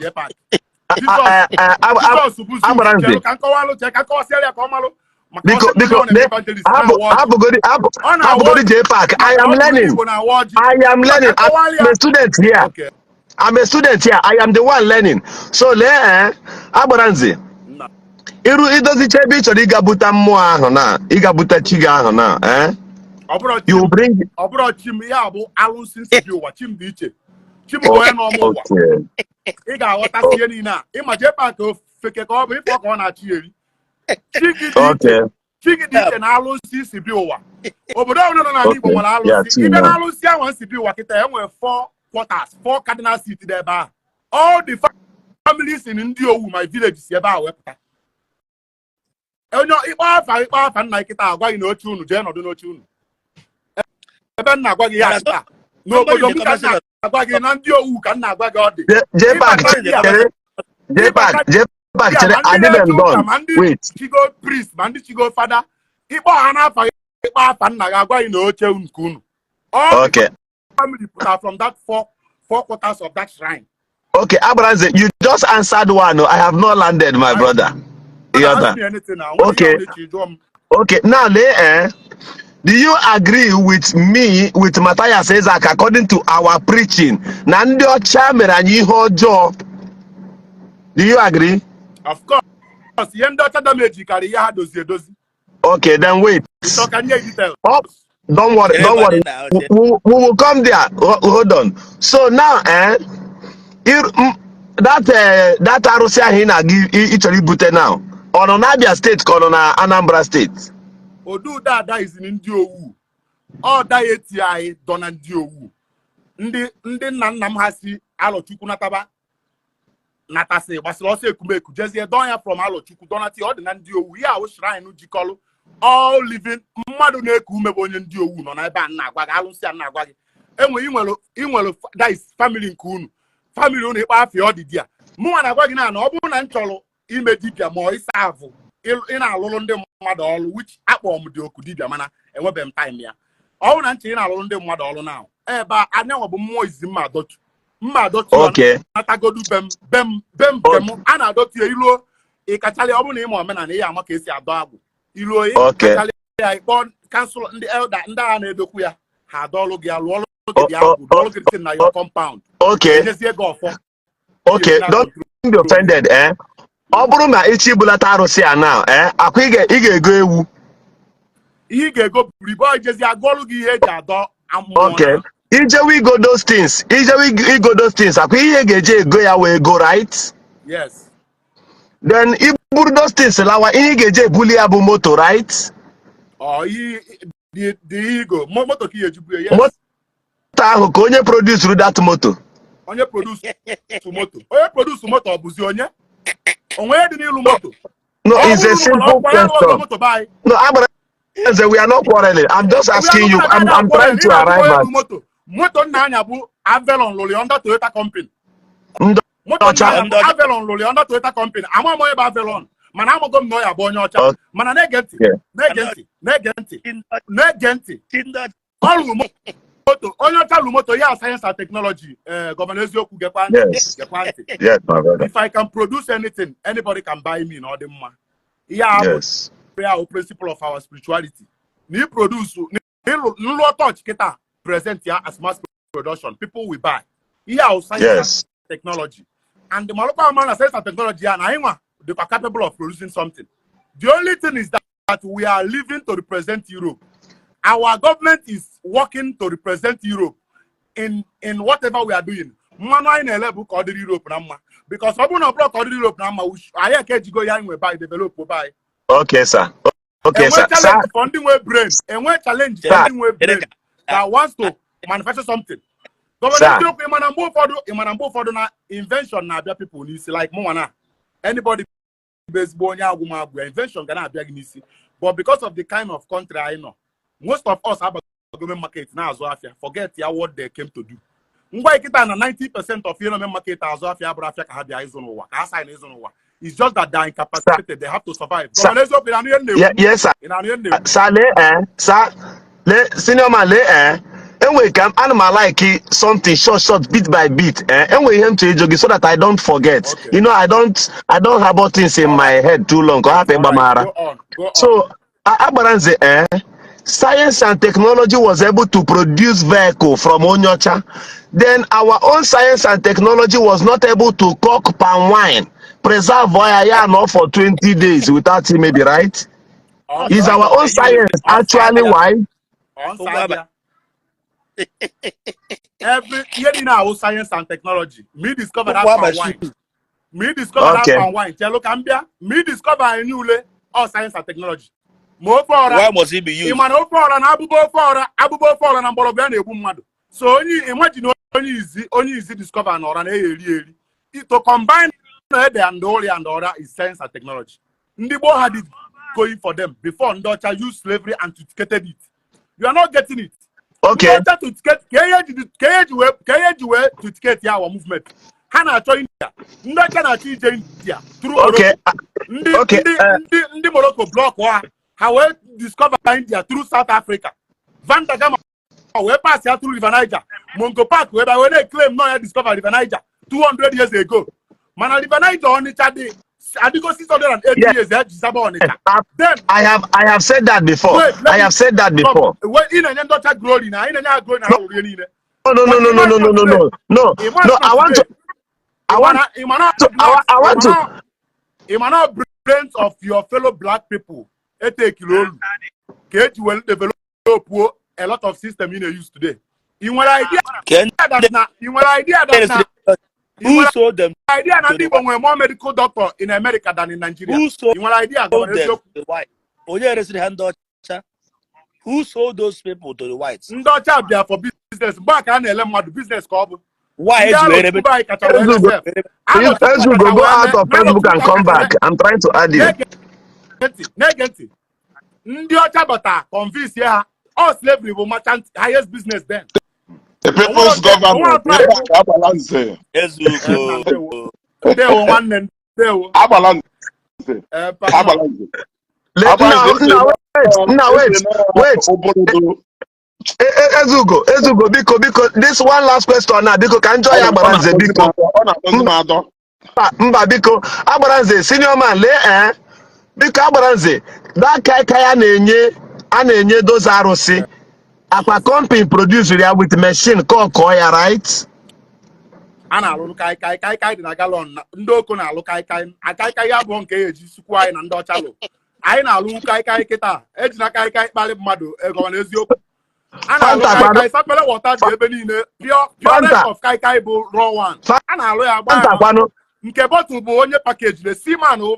JPAC. Jizọs Jizọs bụ Zeus. Agbara nze. Chelụ ka nkọwalụ, chee ka nkọwasịara ya ka ọ malụ maka Biko, ọ sị na biko, ọ na-eme evangelist na-awa ọjị. Hapụgodi Ọ na-awa hapụgodi ọjị. JPAC. I am Ọ bụrụ learning. Igbo na-awa ọjị. I am learning. I'm a student here. I'm a student here. I am the one learning. So lee, agbara nze. Nna. Iru idozicha ebe ị chọrọ ịga buta mmụọ ahụ na ịga buta chi gị ahụ na Ọ bụrụ chi you m, bring ọ bụrụ chi m, ihe a bụ alụsị nsi bi ụwa. Chi m dị iche. Chi m bụ onye nọ ọmụ ụwa. Ị ga-aghọtasị ihe niile a ịma. JPAC ofeke ka ọ bụ ịfọ ka ọ na-achị eri. Chi gị dị iche. Chi gị dị iche na alụsị si bi ụwa. Obodo ọbụla nọ n'ala Igbo nwere alụsị. Chi Ịbịa na. na alụsị ahụ nsi bi ụwa kịta, e nwere four quarters, four cardinal seat dị ebe ahụ. All the families in ndị owu my village si ebe ahụ wepụta. Onye ịkpọ afa, ịkpọ afa nna gị kịta, agwa gị na oche unu, jee nọdụ n'oche unu. Ebe nna agwa gị ya kịta n'obodo m ka nna agwa gị na ndị owu ka nna agwa gị ọ dị. JPAC, chere. JPAC, JPAC, chere. Adịbe m done. Ma ndị Wait. chigo priest, ma ndị chigo fada, ịkpọ ha n'afa gị, ịkpọ afa nna gị, agwa gị na oche nke unu. All the family pụtara from that four quarters of that shrine. Okay, Agbara, you just answered one. I have not landed, my brother. Ịghọta? Ask me anything now. Jụọ m. Okay, now lee, do you agree with me, with Matthias Ezak, according to our preaching, na ndị ọcha mere anyị ihe ọjọọ? Do you agree? Of course, ihe ndị ọcha damage karịrị ihe ha dozi edozi. Okay, then wait. Ịchọ ka nye details? Oh, don't worry, don't worry. We will come there. Hold on. So now, that arụsị ahụ ị na-aga ị chọrọ ibute now, ọ nọ n'Abia State ka ọ nọ na Anambra State? Odudu is ndị owu ọ deity anyị dọ na ndị owu. Ndị nna nna m ha si Alọchukwu nataba, natasị gbasịrị ọsọ ekumeku jezie dọọ ya from Alọchukwu dọnati. Ọ dị na ndị owu. Ihe ahụ shrine jikọlụ all living mmadụ na-eku ume bụ onye ndị owu nọ n'ebe a na-agwa gị. Alụsị a na-agwa gị enwe inwere that is family nke unu, family unu ịkpa afịa ọ dị di ya. Mụnwa na-agwa gị na ọ bụrụ na m chọrọ ime dibịa ma ọ ịsa avụ ị na-alụrụ ndị mmadụ ọrụ, which akpọrọ m dị oku dibịa, mana enwebeghị m time ya. Ọ bụrụ na nche ị na-alụrụ ndị mmadụ ọrụ na ebe a, anyanwụ bụ mmụọ izizi mma adọtu, mma adọtu ya. Natagodu bem bem bem nke m a na-adọtu ya. Iluo ịkachalị, ọ bụrụ na ịma omenala ihe, ama ka esi adọ agwụ. Iluo ịkachalị ya, ịkpọ council, ndị elder, ndị agha na-edokwu ya, ha adọọlụ gị ya, lụọlụ gị dị agwụ, dọọlụ gị dị na your compound, enyezie gị ọfọ. Okay, don't be offended, eh? Ọ bụrụ na ịchọ ibulata arụsị a now, akwa ị ga-ego ewu. Ihe ị ga-ego buru ibu. Ọ jezi agụọlụ gị ihe eji adọ mmụọ. Okay. Ijewe igo those things, ijewe igo those things, akwa ihe ga-eji ego ya wee go, right? Yes. Then iburu those things lawa, ihe ị ga-eji ebuli ya bụ moto, right? Ọ ihe dị ihe igo moto ka ihe eji bu ya, yes. Moto ahụ ka onye produce that moto. Onye produce moto, onye produce moto, ọ bụzi onye onwe dị n'ilu moto. No, it's a simple question. Moto be anyị. No, Agbara Eze, we are not quarreling. I'm just asking you. I'm trying to arrive at Moto, moto nna anya bụ Avalon lụrụ ya under Toyota company. Ndị Moto ọcha. nna anya bụ Avalon lụrụ ya under Toyota company. Ama m onye bụ Avalon, mana amago m na ọ ya bụ onye ọcha. Mana na-ege ntị. Na-ege ntị, na-ege ntị, na-ege ntị. Ọ lụrụ moto, onye ọcha lụrụ moto ya. Science and technology, ee, Governor Eziokwu, gekwa ntị. Gekwa ntị. Yes, my brother. If I can produce anything, anybody can buy me. Na ọ dị mma. Ihe a bụ ya bụ principle of our spirituality na ị produce na ịlụ nlụọ touch kịta, present ya as mass production, people will buy. Ihe a bụ science and technology, and malụkwa ama na science and technology ya na anyị nwa dịkwa capable of producing something. The only thing is that we are living to represent Europe. Our government is working to represent Europe in whatever we are doing. Mmanụ anyị na-ele bụ ka ọ dịrị Europe na mma, because ọ bụrụ na ọ bụrụ ka ọ dịrị Europe na mma, anyị eke ejigo ya nwe by develop by Okay, sir. Okay, enwe sir. Sir, challenge for ndị nwe brain, enwe challenge for Sir. ndị nwe brain that wants to manufacture something. Governor Sir. Eziokwu, ịma na mgbe ụfọdụ, ịma na mgbe ụfọdụ na invention na-abịa people n'isi, like mụnwa na anybody bụ ezigbo onye agwụmagwụ ya, invention ga na-abịa gị n'isi. But because of the kind of country anyị nọ, most of us abago market na-azụ afịa, forget ya what they came to do. Ngwa, ikịta na 90% of ihe na market azụ afịa abụrụ afịa ka ha bịa ịzụ n'ụwa, ka ha sign ịzụ n'ụwa. It's just that they are incapacitated, they have to survive. Sir. Governor Eziokwu, ị na-anụ ihe m na-ekwu? Yes, sir. Ị na-anụ ihe m na-ekwu? Sir, lee, sir, lee, senior man, lee, Enwere ka ana m like something short short, bit by bit. Eh, enwere ihe m chọrọ ịjụ gị so that I don't forget. Okay. I don't harbor things in All my right. head too long ka ọ hapụ ịgba m All right. ara. Go on. Go on. So Agbaranze, eh, science and technology was able to produce vehicle from Onyocha. Then our own science and technology was not able to cook palm wine, preserve ya not for 20 days without him, maybe, right? Is our own science actually wise? On side. Every ihe niile ahụ, science and technology. Me discover that palm wine. Me discover that palm wine. Chelo ka m bịa. Me discover anyị ule all science and technology. Ma ofe ọra. Why must it be used? Ị ma na ofe ọra na abụba ofe ọra, abụba ofe ọra na mgbọrọgwụ ya na-egbu mmadụ. So onye, imagine onye izi discover na ọra na-eyi eri eri. To combine ede and ori and ọra is science and technology. Ndị gboo had it going for them before ndị ọcha use slavery and tuticated it. You are not getting it. Okay. Ndị ọcha tuticate ka ihe eji wee tuticate ya our movement. Ha na-achọ India. Ndị ọcha na-achọ ije India through Morocco. Ndị ndị ndị Morocco block ha. Ha wee discover India through South Africa. Van da Gama wee pass ya through River Niger. Mungo Park wee bịa wee na-claim nọ ya discover River Niger 200 years ago. Mana River Niger Ọnịcha dị adịgo 680 years eji zaba Ọnịcha. Then I have said that before. Wait, let I me have said that before. Wait, ị na-enye ndị ọcha glory na ị na-enye ha glory na ha rụrụ ihe niile. No, no, no, no, no, no, no, no, no, no, no. I want to. Ịmana brains of your fellow black people etekiri olu ka eji wee develop a lot of system ị na-use today. Ị nwere idea that na ị nwere idea that na ị Who nwere sold them idea na to ndị the Igbo nwere more medical doctor in America than in Nigeria? Who sold Ị nwere idea, Governor them eziokwu? to the white? Onye resịrị ha ndị ọcha? Who sold those people to the whites? Ndị ọcha bịa for business. Mgbe a ka a na-ele mmadụ, business ka ọ bụ. Why Ndị eji wee rebe Arọchukwu anyị kacha wee Ezugo, sef. Arọchukwu Ezugo, kacha go wee out of Facebook and come back. I'm trying to add you. Na-ege ntị, na-ege ntị. Ndị ọcha bata convince ha all slavery bụ merchant highest business then. The people's governor, ebe a ka agbala nze. Ezugo. Ndewo, ndewo nwanne, ndewo. Agbala nze. Pardon. Agbala nze. Now, now, wait, now, wait, wait. Obodo. Ezugo, Ezugo, biko, biko, this one last question now, biko, ka njọ ya agbara nze, biko. Ọ na-atọzi m atọ. Mba, mba, biko, agbara nze, senior man, lee, eh, biko, agbara nze, that kai kai a na-enye those arụsị, akwa company produce ya with machine ka ọ kọọ ya, right? A na-alụ kaikai, kaikai dị na gallon na ndị oko na-alụ kaikai. Kaikai ya bụ nke eji sukwu anyị na ndị ọcha lụ. Anyị na-alụ kaikai kịta ejina kaikai kparị mmadụ ego na eziokwu. A na-alụ Fanta kwado. kaikai, sapele water dị ebe niile, pure purest Fanta. of kaikai bụ raw one. A na-alụ ya gba Fanta ya kwanụ. nke bottle bụ onye package le seaman bụ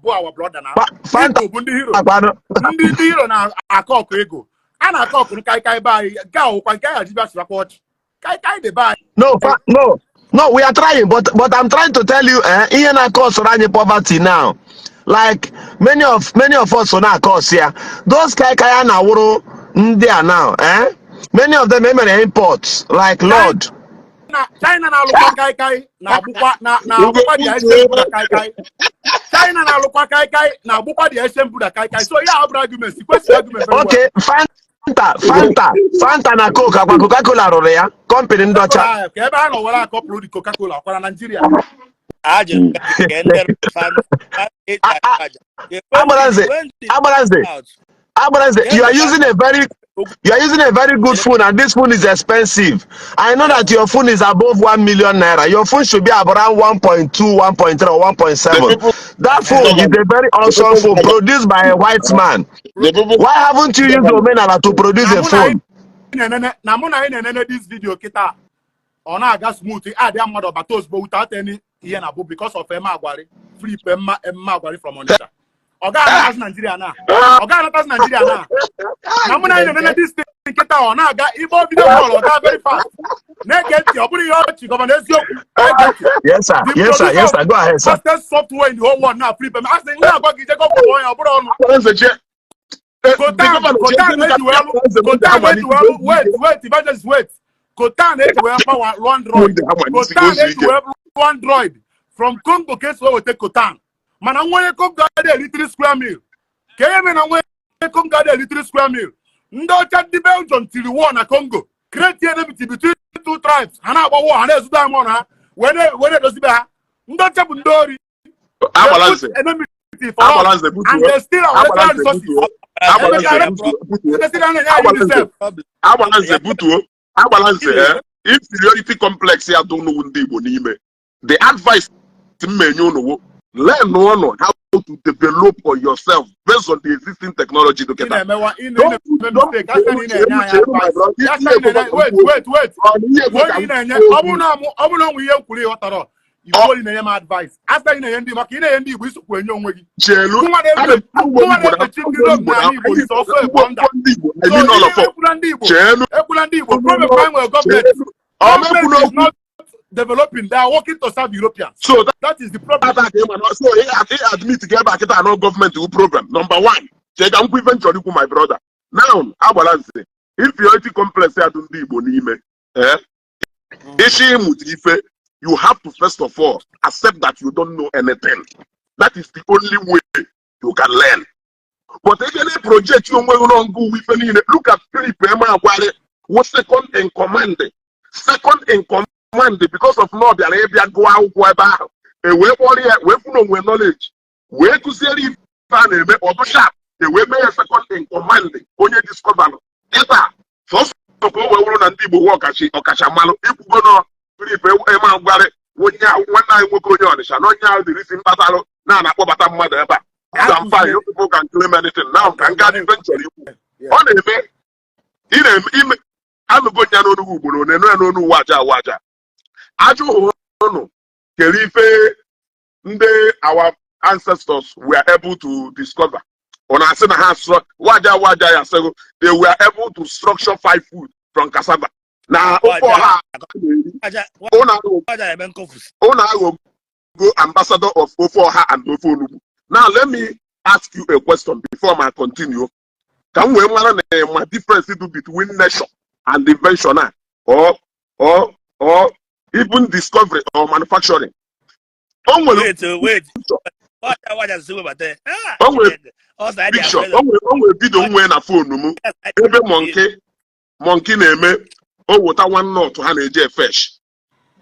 our brother na Fanta Igbo bụ ndị hero. kwanụ. Ndị hero na-akọ ọkụ ego a na-akọ ọkụ kaikai be anyị. Nke a wụkwa nke anyị ji bịa chịrakwa ọchị. Kaikai dị be anyị. No, no, no, we are trying, but I'm trying to tell you, eh, ihe na-cause anyị poverty now. Like many of us na-cause ya. Those kai kai a na-awụrụ ndị a now, eh? Many of them emere imports, like Lord. Na China na-alụkwa kaikai na-agbụkwa na na-agbụkwa the Asian Buddha kaikai. China na-alụkwa kaikai na-agbụkwa the Asian Buddha kaikai. So ya abụrụ argument, kwesịrị argument very well. Okay, Fanta, Fanta, Fanta na Coke, akwa Coca-Cola rụrụ ya, company ndị ọcha. Ka ebe ha nọ were akọpụrụ dị Coca-Cola kwara Nigeria. Ajụ ka ndị fan eji aja. Agbaranze, Agbaranze, Agbaranze, you are using a very good phone, and this phone is expensive. I know that your phone is above ₦1 million. Your phone should be around 1.2, 1.3, or 1.7. That phone is a very awesome phone produced by a white man. The people Why haven't you used Omenala to produce Na a mụ na phone? anyị na-enene na mụ na anyị na-enene this video kịta, ọ na-aga smooth, adịa mmadụ ọbata ozugbo without any ihe na bụ because of Emma Agwari, Philip Emma, Emma Agwari from Onitsha. Ọ ga-anatazi Nigeria na ọ ga-anatazi Nigeria na na mụ na anyị na-enene this thing kịta, ọ na-aga igbo video call, ọ ga very fast. Na-ege ntị, ọ bụrụ ihe ọchị, Governor eziokwu, na-ege ntị. Yes, sir. The Yes, sir. producer Yes, sir. Go ahead, sir. fastest software in the whole world now, Philip Emma asị m na-agwa gị jego gwụọ ya, ọ bụrụ ọnụ. Kotan, Kotan eji wee lụ, Kotan eji wee lụ, wait, wait, evangelist, wait. Kotan eji wee power lụọ Android. Kotan eji wee lụọ Android from Congo ka esi wee weta Kotan. Mana nwa onye Congo adịghị eri 3 square meal. Ka ihe mere na nwa onye Congo adịghị eri 3 square meal? Ndị ọcha, ndị Belgium tiri war na Congo. Create enmity between two tribes. Ha na-agba war, ha na-ezu diamond ha wee na-edozibe ha. Ndị ọcha bụ ndị ori. They put Agbalanze. enmity for us Agbalanze and butuo. they steal our natural Agbalanze resources. butuo. Agbalanze Emeka butuo. Butuo. Emesịrị a na-enye anyị Agbalanze. UNICEF. Problem. Agbalanze butuo. Agbalanze, inferiority complex ya dị unu ndị Igbo n'ime. The advice m na-enye unu wụ, learn unu how to develop on yourself based on the existing technology Ị dọkịta. na-emewa ị Don't na-eme don't mistake. Asị na ị chere na-enye anyị chere, my advice. brother. Ya Ihe sị na ị ekwe na-enye, ka m wait, kwuo. wait, wait. Ọ ihe ekwe Kwuo ka na ị m na-enye kwuo ọ okwu. bụrụ na ọ bụrụ na ọ nwe ihe m kwuru ịghọtara, ikwu ị na-enye m advice. Asị na ị na-enye ndị maka ị na-enye ndị Igbo, isokwu enye onwe gị. Chelu. Gụnwa Ana m na-efe ugbo gụnwa Igbo na na-efe chi ndị ugbo Rom Igbo na n'ala Igbo is also a ugbo blunder. ndị Igbo, I So mean all ihe of us. ekwula ndị Igbo, Chelu. ekwula ndị Igbo. Problem ka anyị nwere gọọmenti. Chelu. Ọ mekwu Government is n'okwu. not developing. They are working to serve Europeans. So that That is the problem. ka ị ma na so ị admit ka ebe a kịta no gọọmenti wu problem number one. Chee ka nkwu ife m chọrọ ikwu, my brother. Now, Agbalanze, inferiority complex ya dị ndị Igbo n'ime, isi ịmụta ife, you have to first of all accept that you don't know anything. That is the only way you can learn. But ebe na project onwe gị n'ọngụ uwe ife niile, look at Philip Emeagwali, was second in command, second in command, because of na ọ bịara ịbịa gụọ akwụkwọ ebe ahụ, e wee kpọrọ ya, wee fụ na onwe knowledge, wee kụziere ife a na-eme ọdụ sharp, e wee mee ya second in command. Onye discover kịta sọsọ ka o wee wụrụ na ndị Igbo nwe ọkacha ọkacha mmalụ ikwugo nọ Philip Emeagwali, onye ahụ, nwanne anyị nwoke, onye Ọnịsha na onye ahụ dịrị isi mkpatalụ na na-akpọbata mmadụ ebe a. I'm fine. You people can claim anything. Now ka m gaa n'ife m chọrọ ikwu. Ọ na-eme ị na-eme ime anụgo ya n'onu ugboro one nụ ya n'onu uwe aja awa aja ajụ hụrụ ụnụ kere ife ndị our ancestors were able to discover. Ọ na-asị na ha sọ waja waja ya sịgo they were able to structure five food from cassava na ofe ọha Aja ụnụ aghọ aja eme nkọfus. Ụnụ aghọgo ambassador of ofe ọha and ofe onugbu. Now let me ask you a question before I continue, ka m wee mara na ma difference dị between nature and invention a or even discovery or manufacturing. O nwere Wait, oh, wait. Waja waja si webata ya. Ah, O nwere Chineke. Ọ sị adị picture afraid. O nwere video m nwee na phone m ebe monkey na-eme o weta one nut ha na-eji efesh,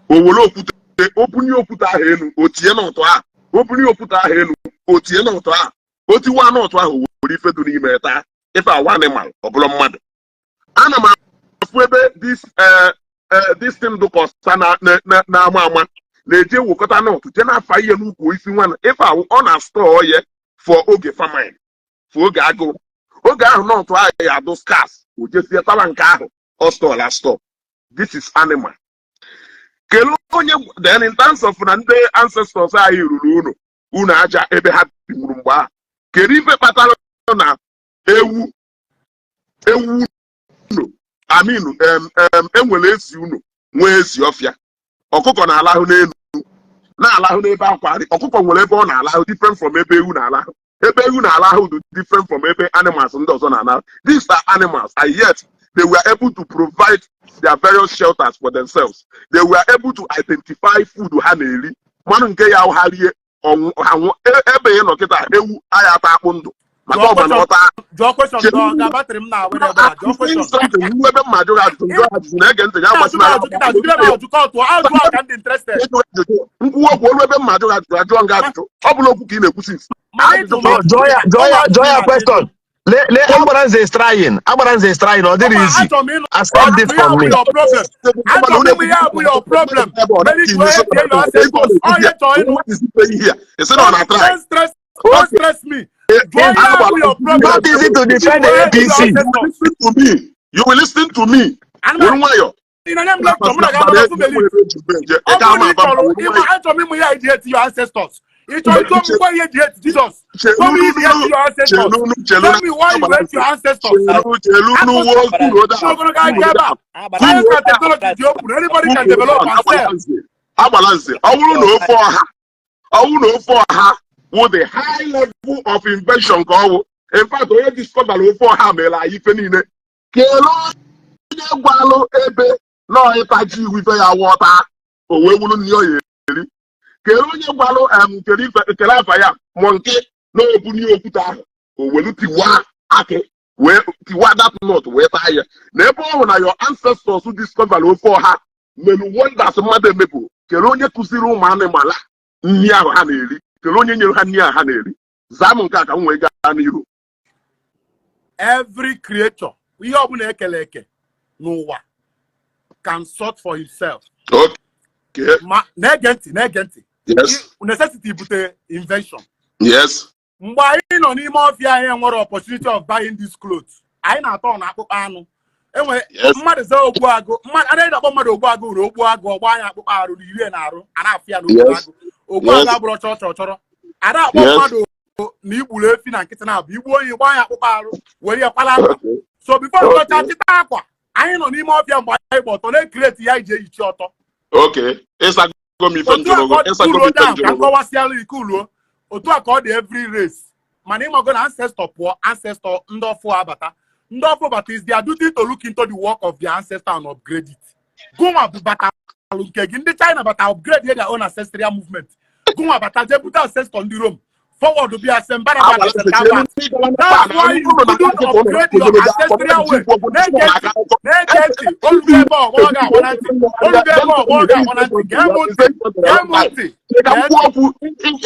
o were okwute obunye okwute ahụ elu, o tinye nut ahụ, obunye okwute ahụ elu, o tinye nut ahụ, o tiwa nut ahụ, o were ife dị n'ime taa. Ife awa animal, ọ bụrụ mmadụ. Ana m afụ ebe this this thing dụkọsa na-ama ama na-eji ewekọta nut jee na-afa ihe n'ukwu isi nwana ife awụ ọ na-store ya for oge famine, for oge agụụ. Oge ahụ nut ahụ ya adụ scarce, o jezie tara nke ahụ ọ store store. This is animal. Kelee onye. Then in terms of na ndị ancestors anyị ruru unu unu aja ebe ha binwuru mgbe ahụ, kedu ife kpatara na ewu ewu unu aminu em em enwere ezi unu nwee ezi ọfịa, ọkụkọ na-alahụ n'elu, na-alahụ n'ebe akwa ọkụkọ nwere ebe ọ na-alahụ different from ebe ewu na-alahụ, ebe ewu na-alahụ dị different from ebe animals ndị ọzọ na-alahụ. These are animals, and yet they were able to provide their various shelters for themselves. They were able to identify food ha na-eri, mmanụ nke ya ha rie ọnwụ ha nwụ. Ebe ị nọ kịta, ewu aya ata akpụ ndụ maka Jụọ ọma na ọta. Jụọ question ka ka battery m na-awere ebe a. Jụọ question. Something ruo ebe mma jụrụ ajụjụ, njụ ajụjụ na-ege ntị ya Na-ajụ m gbasara ajụ kịta, jụgide m ajụ ka ọ tụọ ajụ a ka ndị interested. Ịjụ ajụjụ nkwuwa okwu olu ebe mma jụrụ ajụjụ, ajụọ nga ajụjụ, ọ bụla okwu ka ị na-ekwusi. Mana ịjụ m No, jụọ ya, jụọ ya, jụọ ya question. Le Agbaranze is trying. Agbaranze is trying. Ọ dịrị easy. Achọrọ m ịnụ. Accept this Achọrọ from m me. your problem. Achọrọ m ịmụ ya bụ your problem. Many to hate your ancestors. Ọ ihe chọrọ ịnụ. Isi Don't stress, don't stress me. Jụọ ya bụ your problem. Not easy to defend the APC. To me, you will listen to me. Were nwayọ. Ị na-enye m lecture, mụ na gị amara belief. Ọ bụrụ na ị chọrọ ịma, achọrọ m ịmụ ya iji hate your ancestors. Ị chọrọ ịjụọ m gwa ihe eji hate Jesus? Tell me if you hate your ancestors. Tell me why you hate your ancestors. Ogologo aka ebe a. Science and technology dị open. Anybody can develop and sell. Agbalanze, ọ bụrụ na ofe ọha, ọ bụrụ na ofe ọha wụ the high level of invention ka ọ wụ, in fact onye discover ofe ọha mere anyị ife niile, kelee onye gwalụ ebe na ịta ji iwu ife ya wọta o wee wuru nri ọ ya eri. Kelee onye gwalụ em kele ife kele afa ya mọ nke na-ebunye okwute ahụ o welu tiwa akị. Wee tiwa that nut wee taa ya, na ebe ọ hụ na your ancestors discover ofe ọha melu wonders mmadụ emepụ. Kere onye kụziri ụmụ anụmanụ nri ahụ ha na-eri? Kere onye nyere ha nri ahụ ha na-eri? Zaa m nke a ka m wee gaa n'iru. Every creature, ihe ọbụla ekele eke n'ụwa, can sort for himself. Ma na-ege ntị, na-ege ntị. Necessity bute invention. Mgbe anyị nọ n'ime ọfịa, anyị nwere opportunity of buying this clothes. Anyị na-atọ na akpụkpọ anụ enwe. Mmadụ zaa ogbu agụ, mmadụ anaghị akpọ mmadụ ogbu agụ. Uru ogbu agụ ọgba anyị akpụkpọ arụ na iri na arụ a na-afụ ya na ogbu agụ. Ogbu agụ abụrụ chọọ chọọ chọrọ a na-akpọ mmadụ na igburu efi na nkịtị na-abụ igbu onye gba anyị akpụkpọ arụ were ya kwala akwa. So before chọcha chịta akwa, anyị nọ n'ime ọfịa mgbe anyị gba ọtọ na-e create ya iji eyichi ọtọ. Okay, ịsago m ife Otu a njụrụ ka ọ gị, ịsago m uluo ife down ka njụrụ m gị. kọwasịalụ ike uluo. Otu a ka ọ dị every race, mana ịmago na ancestor pụọ, ancestor ndị ọfụ abata. Ndị ọfụ bata, is their duty to look into the work of their ancestor and upgrade it. Gụnwa bụ batalụ nke gị. Ndị China bata, upgrade their own ancestral movement. Gụnwa bata, jee bute ancestor ndị Rome forward, bịa St. Barnabas, St. Albert. That's why you couldn't upgrade your ancestral way. Na-ege ntị, na-ege ntị. Olugo ebe ọgbọ ga-agba na ntị, olugo ebe ọgbọ ga-agba na ntị. Gee m ntị, gee m ntị. Ka m kwuo okwu,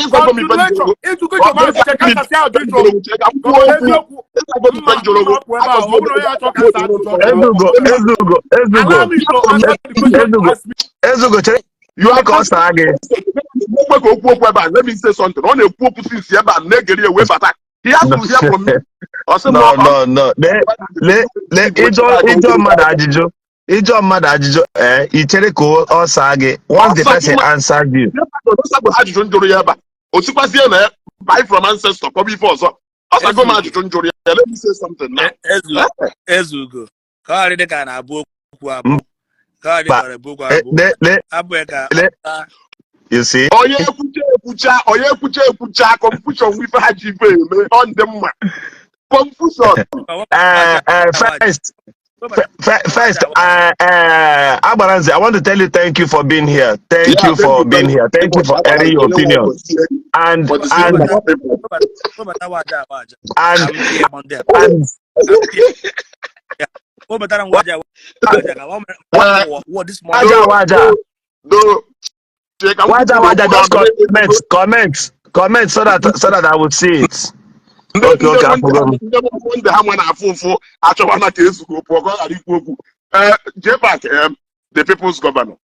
ịsago m ife Continuation njụrụ. Ịjụgo ịjụ ma che ka nsasị ahụ jụ. Ka m kwuo okwu, Eziokwu. Ịsago m Mma ife njụrụ. mma pụọ ebe a. Ọ bụrụ onye achọ ka nsa ajụjụ ọ Ezugo, Ezugo, Ezugo. Allow me to answer the question you Ezugo. asked me. Ezugo, chere You are ka ọ saa gị. Okwe ka okwu okwu ebe a. Let me say something. Ọ na-ekwu okwu since ebe a na-egere ya wee bata. He has to hear from me. Ọ sị m No, no, no. Lee, lee, lee, ịjụ mmadụ ajụjụ, ịjụ mmadụ ajụjụ, ee, i chere ka ọ saa gị. Once the person answers you. Ọ ajụjụ njụrụ ya ebe a, o sikwazie na ya buy from ancestor kọba ife ọzọ. Ọ sago m ajụjụ njụrụ ya. Let me say something now. Ezugo, Ezugo, ka ọ ghara dị ka a na-abụ okwu abụ, ka ọ ghara dị ka ọ na-abụ okwu abụ Lee, lee, abụghị ka lee. You see? Onye ekwucha ekwucha, onye ekwucha ekwucha, confusion nwe ife ha ji ife eme. Ọ ndị mma confusion. First, Agbaranze, I want to tell you thank you for being here. Thank you for being here. Thank you for airing your opinion. And and Webata waja awaja and and and webatara m waja awaja ka what this morning. Waja waja. No. Waja waja, just comment, comment, comment so that I will see it. Okay, afụgo m. Ndị ha nwe na-afụ ụfụ achọwana ka ezugo pụọ ka ọ ghara ikwu okwu. Ee, JPAC, the people's governor,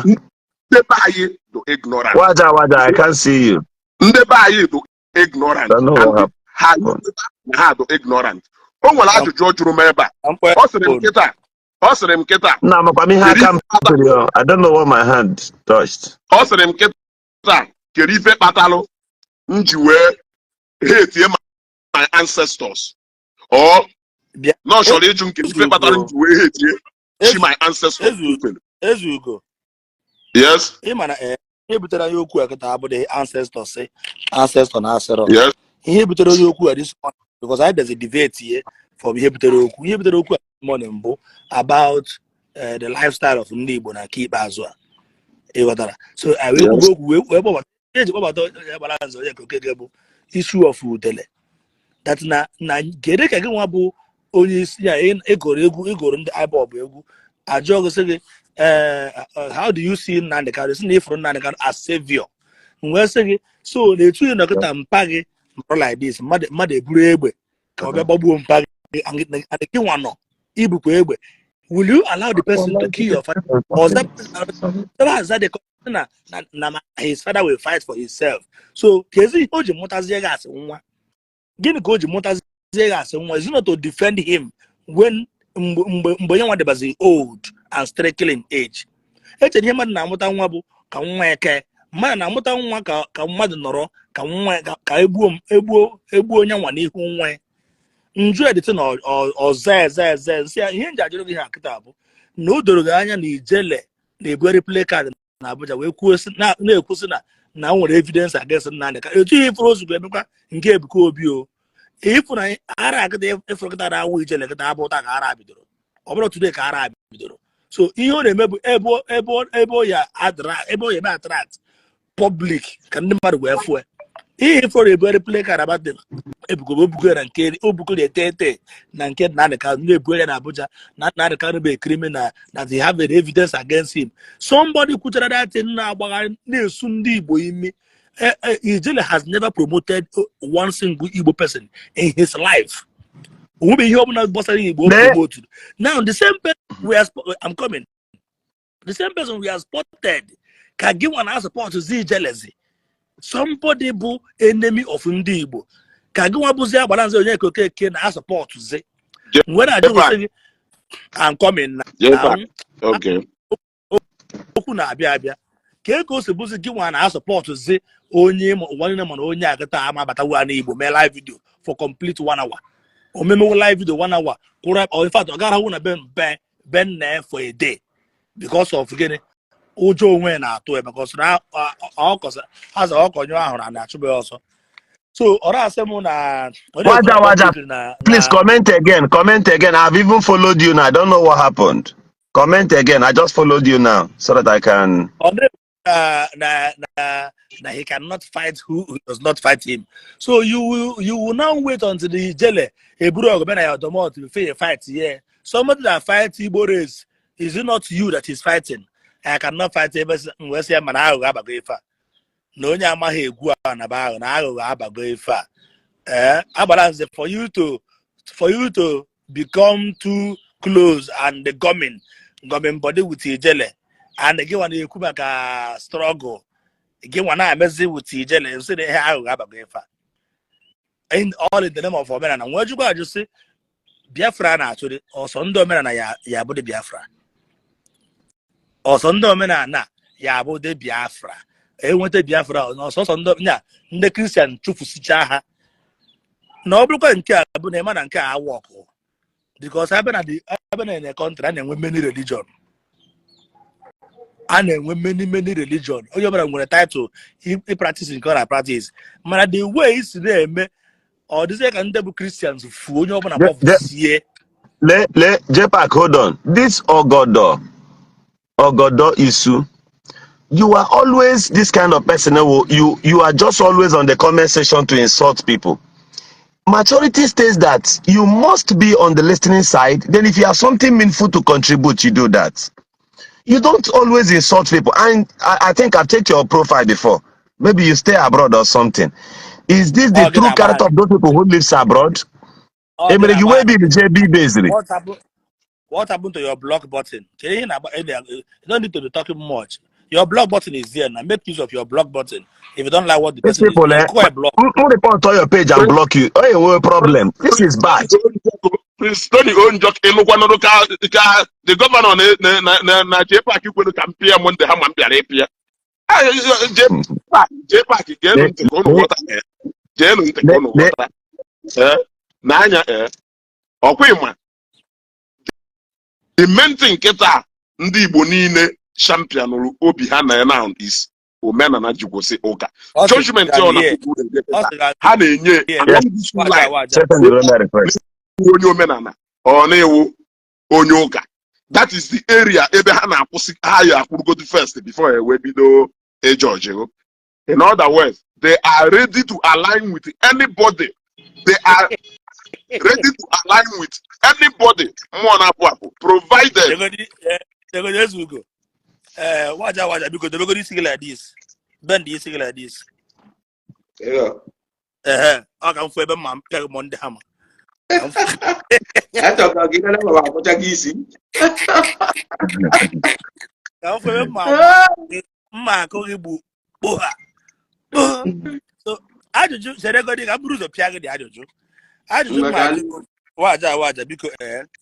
ndị be anyị do ignorant. Waja waja, I can't see you. Ndị be anyị do ignorant. Don't know what And happened. ha na ha do ignorant. O nwere ajụjụ ọ jụrụ m ebe a. Ọ sịrị m kịta, ọ sịrị m kịta, Nna, amakwa m ihe aka m pịrị o. I don't know what my hand touched. Ọ sịrị m kịta, kedu ife kpatalụ m ji wee hate my ancestors? Ọ Bịa. na ọ chọrọ ịjụ nke ife kpatara m ji wee hate chi my ancestors. Ezugo. Ezugo. Yes. Ị ma na ee, ihe butere anyị okwu a kịta abụghị ancestor si ancestor na asịrọ. Ihe butere onye okwu a this morning, because anyị bịazi debate ihe from ihe butere okwu, ihe butere okwu a this morning bụ about the lifestyle of ndị Igbo na nke ikpeazụ a, ị ghọtara? So anyị wee kwugo okwu wee kpọbata ihe eji kpọbata onye gbara nzọ onye nke Okeke bụ issue of udele, that na kedu ka gị nwa bụ onye isi ya ịgụrụ egwu, ịgụrụ ndị IPOB egwu, ajụọ gị sị gị, ee, how do you see Nnamdi Kanu? Sị na ịfụrụ Nnamdi Kanu as savior. M wee sị gị, so na etu ị nọkịta mpa gị nọrọ like this, mmadụ eburu egbe ka ọ bịa gbagbuo mpa gị, and gị nwa nọ ibukwa egbe, will you allow the person to kill your father? Or that has that the na his father will fight for himself. So kezi ihe o ji mụtazie gị asị nwa? Gịnị ka o ji mụtazie gị asị nwa? Is it not to defend him when mgbe onye nwa dịbazi old and stricken in age? Echere ihe mmadụ na-amụta nwa bụ ka nwa eke mmadụ na-amụta nwa ka mmadụ nọrọ ka nwa ka egbuo onye nwa n'ihu nwa ya. Nju edite na ọza eze eze nsị ya. Ihe nji ajụrụ gị ha kịta bụ na o doro gị anya na ijele na-ebugharị placard na Abuja wee kwuo na-ekwu sị na nwere evidence against Nnamdi ka etu ihe ifuru ozugbo emekwa nke Ebuka Obi o ịfụ na ara akịta ịfụrụ kịta na-awụ ijele kịta abụ ụta ka ara bidoro. Ọ bụrụ today ka ara bidoro. So ihe ọ na-eme bụ ebe ọ ya ebe ọ ya eme attract public ka ndị mmadụ wee fụọ. Ihe ifọrọ ebugharị placard about them, ebugo obugo na nke obugo na-ete ete na nke Nnamdi Kanu na-ebugharị ya na Abuja na Nnamdi Kanu bụ a criminal, that they have an evidence against him. Somebody kwuchara that thing na-agbagharị na-esu ndị Igbo imi. Ijele has never promoted one single Igbo person in his life. Onwebeghị ihe ọbụla gbasara Igbo o Lee promoted. Now the same person we are I'm coming, the same person we are spotted ka gị nwa na support zi Ijelezi, somebody bụ enemy of ndị Igbo, ka gị nwa bụzi agbara nze onye Okeke na support zi mgbe na-ajụ Jepak. Gị sị gị I'm coming now. Jepak. Okay. Okwu na-abịa abịa ka ego o si bụzi gị nwa na support zi onye ụwa niile mana onye agịta ama abatawo na Igbo mee live video for complete one hour, omemewo live video one hour kwụrụ, or in fact ọ gara hụ na be nna for a day because of gịnị? Ụjọ onwe na-atụ ya because na ọkọsa aza ọkọnyụ ahụrụ na na-achụba ya ọsọ. So ọ na-asị m na ọ na-ekwu Waja na Waja, publicly na please na comment again. Comment again. I've even followed you now. I don't know what happened. Comment again. I just followed you now so that I can. Ọ na-ekwu na he cannot fight who does not fight him. So you will now wait until the Ijele eburu ọgụ bịa na ya domot before you fight. Yeah, somebody that fight Igbo race, is it not you that is fighting? I cannot fight ebe wee sị ya mana aghụghọ abago ife a na onye amaghị egwu a na ba aghụghọ na aghụghọ abago ife a. Eh, agbara nze for you to become too close and the gumming body with Ijele and gị nwa na-ekwu maka struggle, gị nwa na-emezi with Ijele nsị na ihe aghụghọ abago ife a in all in the name of omenala. Nwee jụkwa ajụ sị Biafra na-achụrị ọsọ ndị omenala ya ya abụ dị Biafra, ọsọ ndị omenala ya abụ dị Biafra, enweta Biafra ọsọsọ ndị nya ndị Kristian chụfusicha ha na ọ bụrụkwa nke a bụ na ịma na nke a awụ ọkụ because abịa na the abịa na in country a na-enwe many religion, a na-enwe many many religion. Onye ọbụla nwere title i practice nke ọ na practice, mana the way isi na-eme ọ dịzie ka ndị bụ Christians fuo onye ọbụla kpọfusie. Le, Jepak, hold on. This Ogodo, Ogodo issue, you are always this kind of person. You are just always on the comment section to insult people. Maturity states that you must be on the listening side. Then, if you have something meaningful to contribute, you do that. You don't always insult people. And I think I've checked your profile before. Maybe you stay abroad or something. Is this the Ọ gị true na-agba character of those people who lives abroad? Ọ gị Emere gị na-agba wee be JB basically. What happened to your block button? Kedu ihe na-agba? You don't need to be talking much. Your block button is there now. Make use of your block button. If you don't like what the These person is people, doing, eh, go and block. Report on your page and block you. Oh, you problem. This is bad. Prince Tony Onjok ịnụkwanụrụ ka the governor na Jpac kwere ka m pịa Monday ha ma m bịara ịpịa Jpac. Geenụ ntị ka unu ghọta, geenụ ntị ka unu ghọta n'anya ọkwa ịma the main thing nkịta ndị Igbo niile championụrụ obi ha na now is omenala ji kwụsị ụka Ọ sị judgment ọ na here. Ọ sị ga ha na-enye here. along this Waja line. waja. Second the request. Onye omenala ọ na-ewu onye ụka, that is the area ebe ha na-akwụsị ha ya akwụrụgodu first before e wee bido ịjọji. In other words, they are ready to align with anybody. They are ready to align with anybody mmụọ na-apụ apụ, provided Degodi degodi ezugo. Waja waja, biko debegodi isi gị like this. Bend isi gị like this. Yeah. Ọ ka m fụ ebe mma pịa Monday hama. Ka m Achọrọ ka gị nene ma akwụcha gị isi. Ka m fụ ebe mma mma akụ gị gbu kpoha. So ajụjụ cheregodi ka m buru ụzọ pịa gị dị ajụjụ. Ajụjụ Ngwa mma ka ajụ waja waja, biko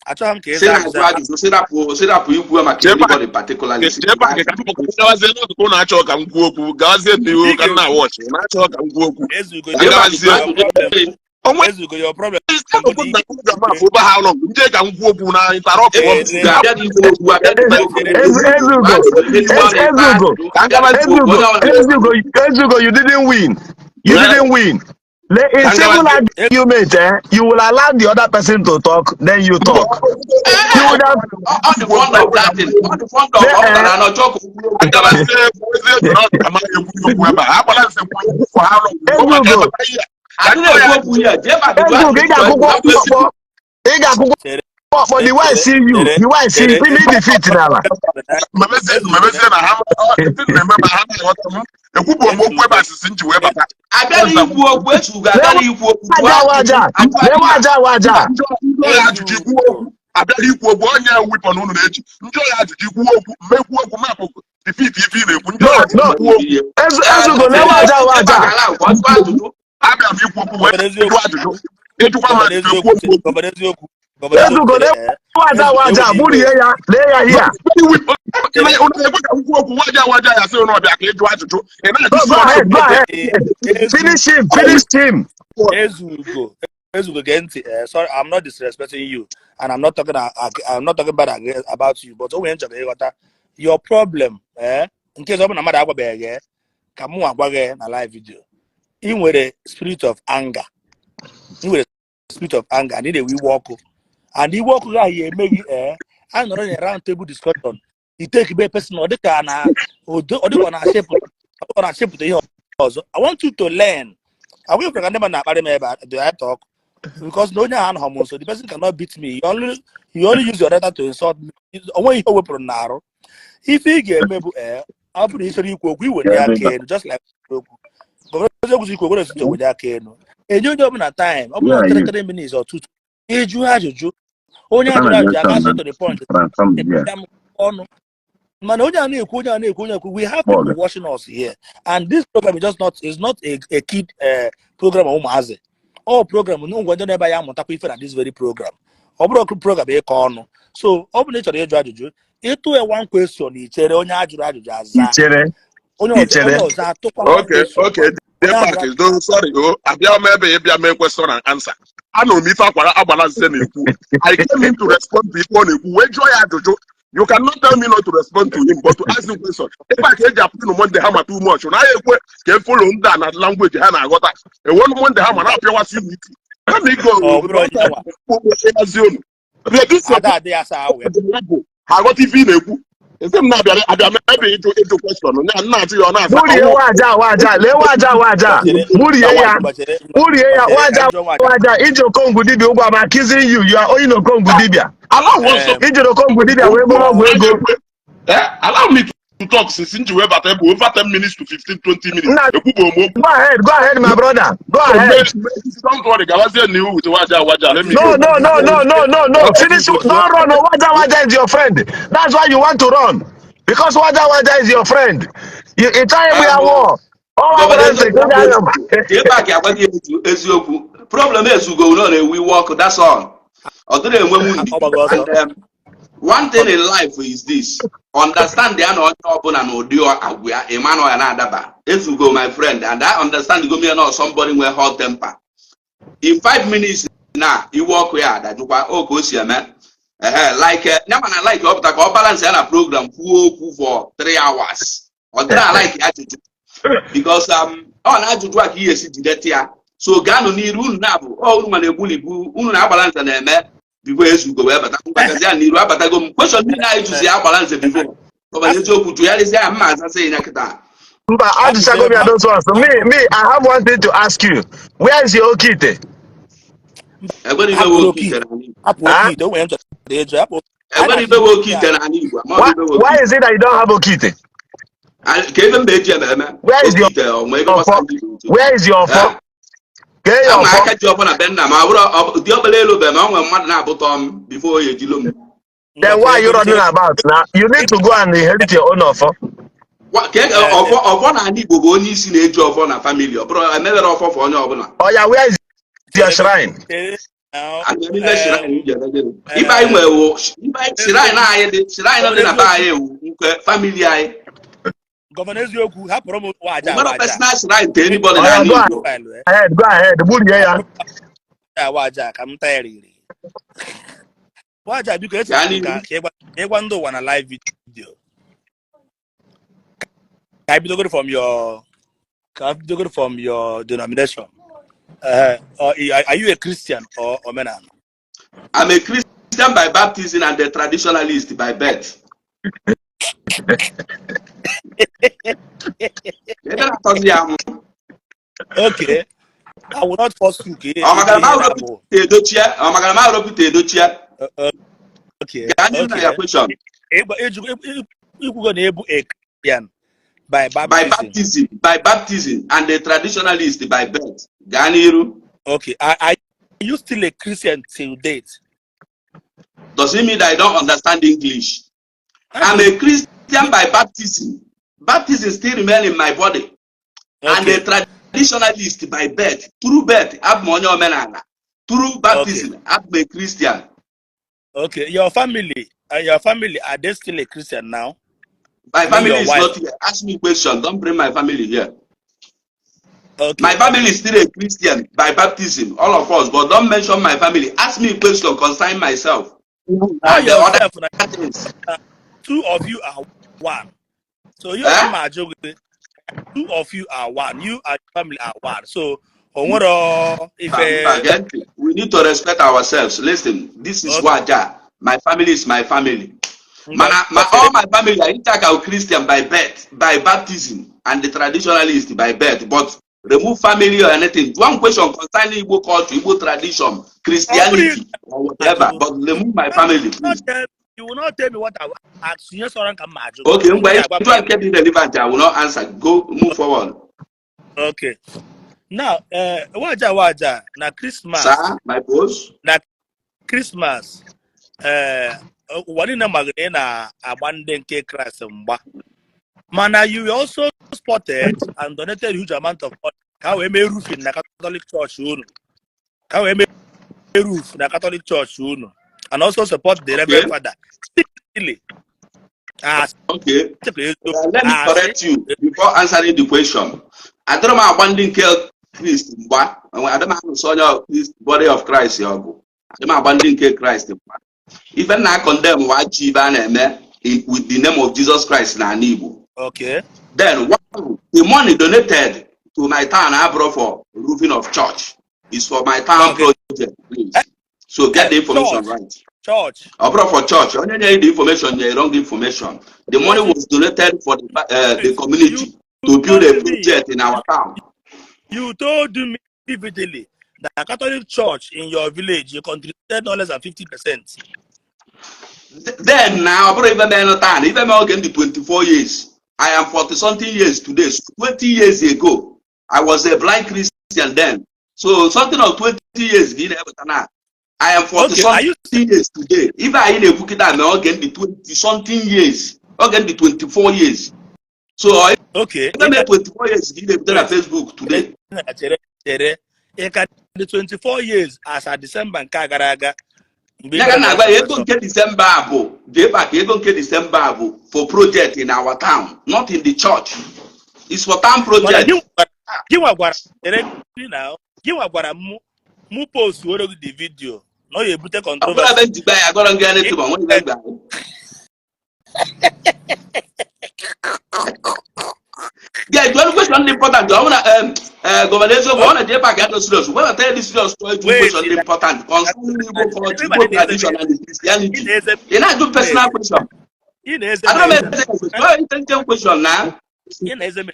achọghị m ka ị Si zaa na-ajụ ajụjụ. Ajụjụ si rapụ ikwu maka Jee anybody particularly. Si Jee paakị ka m gawazie n'akụkụ na-achọ ka m kwuo okwu, gawazie n'ihu ka m na-awọchị na-achọ ka m kwuo okwu. Ezugo. Ka Jee paakị gawazie. jụọ ajụjụ. Onwe Ezugo, your problem bụ na over how long nje ka m kwuo okwu na interrupt m. Ezugo abịa n'ikwu okwu abịa n'ikwu okwu. Ezugo, Ezugo, Ka m gabazie Ezugo, onye ọbụla Ezugo, Ezugo, you didn't win. You Yeah. didn't win. In Ka civil ngabazie. argument, you will allow the other person to talk, then you talk. You would have Ọ dị fond of that thing. Ọ dị fond of lee ọ pụtara na ọ chọọ ka o kwuo okwu. Ngabazie eziokwu na ọ dị amaghị ekwu okwu ebe a. Agbala nse kwuo okwu for how long? Ọ maka Ezugo, ebe ihe a. Ka Adị njọ ya na-ekwu okwu here. Jee ma jụọ Ezugo, ị ajụjụ ga-akwụkwọ hapụ esi. ọkpọ. Ị ga-akwụkwọ Chere, ọkpọ. The way I chere, see you, chere, the way I see you, chere. ime defeat n'ala. Memezie memezie na ha ndị na-eme ma ha na-aghọta m ekwubu m okwu ebe asịsị m ji wee bata. Abịala ikwu okwu, ezugo Lee abịala ikwu okwu, jụọ waja ajụjụ, waja, ajụ lee ajụjụ a. waja waja. Njọ ya ajụjụ ikwu okwu abịaghị ikwu okwu onye wipọn unu na-eji njọ ya ajụjụ ikwu okwu mmekwu okwu mapụ defeat ife ị na-ekwu njọ No, ya ajụjụ no. ikwu okwu. Ezugo, lee waja waja. Ala ka ọ jụọ ajụjụ. Abịa m ikwu okwu wee Gọvanọ jụọ eziokwu, ajụjụ ịjụkwa m gọvanọ ajụjụ eziokwu, ekwu okwu okwu. gọvanọ eziokwu, gọvanọ eziokwu, Ezugo, chere lee waja ezugo waja. ewela iwe. Gburie ya, lee ya here. Chere, Unu na-ekwe ka m kwuo okwu waja waja ya sị unu ọbịa ka ịjụ ajụjụ ị Go, na-ajụsi go ọ ahead, na-ekwu go okwu. ahead. Ee, Finish Ezugo, him, finish him. Ezugo, Ezugo, gee ntị. Sorry, I'm not disrespecting you, and I'm not talking bad about you, but o nwere nchọrọ ịghọta your problem. Nke ọ bụ na mmadụ agwabeghị gị, ka mụ agwa gị na live video. Ị nwere spirit of anger. Ị nwere spirit of anger, and ị na-ewe iwe ọkụ, and iwe ọkụ gị ahụ ya eme gị a nọrọ na round table discussion, i take be person ọ dịka na ọ dịka ọ na-achịpụta ọ na-achịpụta ihe ọzọ. I want you to learn. Agwa ka ndị mmadụ na-akparị m ebe a, do I talk? Because na onye ahụ anọghị m nso, the person cannot beat me. You only use your letter to insult me. O nweghị ihe o wepụrụ n'arụ. Ife ị ga-eme bụ ọ bụrụ na ị chọrọ ikwu okwu, iwere aka elu, just like okwu gọvanọ eziokwu si ikwu okwu na-esite were aka elu enye onye ọbụla time. Ọ bụrụ na 3 minutes or 2, ịjụ ajụjụ, onye ajụrụ ajụjụ aga straight to the point, ya m ọnụ. Mana onye a na-ekwu, onye a na-ekwu, onye ekwu, we have people watching us here, and this program is just not is not a kid program. Ụmụazị all program ngwa ndị na-ebe ya amụtakwa ife na this very program. Ọ bụrụ program ịkọ ọnụ, so ọ bụrụ na ị chọrọ ịjụ ajụjụ, ịtụ ya one question, ichere onye ajụrụ ajụjụ aza. Ichere, Onye ọzọ ichere. Onye ọzọ atụkwa one Okay, question. okay. Onye Depak, ajụrụ no, sorry, oh, abịa m ebe ịbịa mee question and answer. Anụrụ m ife akwara agbala nse na-ekwu. I came in to respond to ife ọ na-ekwu, wee jụọ ya ajụjụ. You cannot tell me not to respond to him, but to ask him question. Ebe a ka eji apụ unu Monday ha ma too much. Na ya ekwe ka e follow ndị a na language ha na-aghọta. Ewonu Monday ha ma na-apịawasị unu isi. Let me go. Ọ bụrụ onye nwa Ezi unu. Reduce your ada adị ya asa wee bụ ha aghọta ife ị na-ekwu. Eze m na-abịa abịa m ebe ịjụ question. Na na-ajụ ya ọ na-asa. Gburie waja waja, lee waja waja. Gburie ya, gbachere gburie ya, gbachere waja ka njọ nwaja. Waja. Iji okongwu dibịa ụgwọ, I'm accusing you. You are owing okongwu dibịa. Ala nso Ijiri okongwu dibịa wee bụrụ ọgwụ ego. Allow me to talk since nji wee bata ebe over 10 minutes to 15 20 minutes. Nna, Ekwubu m okwu. go ahead, go ahead, my brother. Go ahead. Don't worry, gabazie n'ihu with waja waja. Let me No, go. no, no, no, no, no, no. Finish. Don't run. Oh, Waja Waja is your friend. That's why you want to run. Because Waja Waja is your friend. You try we are war. Oh, Gọvanọ I eziokwu, Depak agwa gị eziokwu, problem ezugo na ọ na-ewe iwe ọkụ, that's all. Ọ dịrị enwenwu ndidi. Ọ gbago ọsọ. And one thing in life is this: understand ya na onye ọbụla na ụdị agwa ya ịma na ọ ya na-adaba. Ezugo my friend, and I understand go me na somebody nwee hot temper in 5 minutes na iwe ọkụ ya adajụkwa o ka o si eme. Ehe, like ya mana like ọ pụta ka ọ balance ya na program kwuo okwu for 3 hours, ọ dịrị like ajụjụ because ọ na ajụjụ a ka ihe esi jideta ya. So gaanụ n'iru unu na-abụ ọ unu ma na-egbulibu unu na-agbara nze na-eme before ezugo wee bata mgbagazi ya n'iru. Abatago m question niile anyị jụzi ya agbara nze before gọvanọ eziokwu tụgharịzịa ya mma azasị ya kịta. Mba, ajụchago m ya those ones. Me, I have one thing to ask you. Where is your okite? Enwere ibe Hapụrụ we oke oke ite ite. n'ala Igbo. Hapụ Huh? oke ite, o nwere m chọrọ ịjụ, hapụ. Enwere ibe we oke ite n'ala Igbo ama ọ bụ Why, ibe we oke why ite. is it that you don't have okite? Ka ebe mba eji eme eme Where is oke your ite ọ nwee ebe gbasara ọfọ? ndị Igbo. Where is your ọfọ? Kee your Ama ọfọ? aka ji ọfọ na be nna m ọ bụrụ diọkpara elu be ma ọ nwere mmadụ na-abụtọ m before o ejilo m. Then why are you running about now? You need to go and inherit your own ọfọ. Ọfọ ọfọ n'ala Igbo bụ onye isi na-eji ọfọ na family, ọ bụrụ emebere ọfọ for onye ọbụla. Oh yeah, where is your shrine? Ime shrine iji eme gịnị? Ibe anyị nwere wụ ibe shrine anyị dị, shrine dị na be anyị wụ nke family anyị. Gọvanọ eziokwu, hapụrụ m waja. Nwere Waja personal shrine to anybody Oh yeah, n'ala go Igbo. File ahead, go ahead. Gburie ya. Waja waja ka m tayariri waja, biko. Gaa Echere m n'ihu. ka ịgwa ndị ụwa na live video, ka anyị bidogoro from your denomination. Or are you a Christian or omenala? I'm a Christian by baptism and a traditionalist by birth. Ebe na-atọzi ya amụ. Okay. I will not force you ka Ọ maka na ihe m na-abụ. Peter Edochie, ọ maka na m ahụrụ Peter Edochie. Okay. Gaa n'ihu na ya question. Ikwugo na ebu a Christian by By baptism. baptism, by baptism and a traditionalist by birth. Gaa n'iru. Okay. Are you still a Christian till date? Does it mean that I don't understand English? I'm a Christian by baptism. Baptism still remain in my body. And a traditionalist by birth. Through birth, abụ m onye omenala. Through baptism, abụ m a Christian. Okay. Your family, are they still a Christian now? My I mean family your is wife. not here. Ask me question. Don't bring my family here. Okay. My family is still a Christian by baptism, all of us, but don't mention my family. Ask me question concerning myself Now and the other yourself, na things. two of you are one. So you Eh? and my two of you are one. You and your family are one. So onwero ife. Mba, gee ntị. We need to respect ourselves. Listen, this is Waja. My family is my family. Mana, all my family are intact Christian by birth, by baptism, and the traditionalist by birth. But remove family or anything. One question concerning Igbo culture, Igbo tradition, Christianity, or whatever. But remove my family, please. You will not tell me what I will ask. Ihe sọrọ nka mma ajụ. Okay, ngwa, ịjụ nke dị relevant, I will not answer. Go, move forward. Okay. Now, Waja Waja, na Christmas, Sir, my boss. Na Christmas, ụwa niile magara ị na-agba ndị nke Christ mgba. Mana you were also spotted and donated huge amount of money ka ha wee mee roofing na Catholic Church unu. Ka ha wee mee roof na Catholic Church unu. And also support the Reverend Father. Secretly. Ah, Okay. eziokwu. Let me Ah, correct you before answering the question. Adịrọ m agba ndị nke Christ mgba. Adị m alụso onye Christ, body of Christ ọgụ. Adị m agba ndị nke Christ mgba. Ife na condemn wa ji ibe a na-eme with the name of Jesus Christ na ala Igbo. Then one, the money donated to my town abroad for roofing of church is for my town project, please. So get the information Church. Right. Church. Abroad for church. Onye nye the information, nye wrong information. The money was donated for the community to build a Told me. Project in our town. You told me vividly that Catholic Church in your village, you contributed no less than 50%. Then now, ọ bụrụ ife mee taa na ife mee oge m dị 24 years. I am 40 something years today. So 20 years ago, I was a blind Christian then. So something of 20 years gị na-eweta na I am 40 Okay, are you something years today. Ife anyị na-ekwu kịta mee oge m dị 20 something years. Oge m dị 24 years. So ife mee 24 years gị na-ebute na Facebook today. Chere, chere. Ị ka dị 24 years as at December nke a gara aga. Mgbe ị Ya ka bịara na-agba ya, ego nke December a bụ jee ka ego nke December a bụ for project in our town, not in the church. It's for town Mana project. Gị nwa gwara, chere na gị nwa gwara mụ mụ post were gị the video na ọ ya ebute Ọ bụrụ controversy. Ebe njikwa ya agọrọ gị anything, ma nwere ebe mgbe. Yeah, the only question dị important, ọ bụrụ na Governor Eziokwu, ọ na J-Park adọ serious. When I tell you serious, try to Wait, question dị important concerning Igbo culture, Igbo tradition and Christianity. Ị na-eze Ị na-ajụ personal question. Ị na-eze Adọ m m eze. eze eze. Jụọ intelligent question na. Ị na-eze m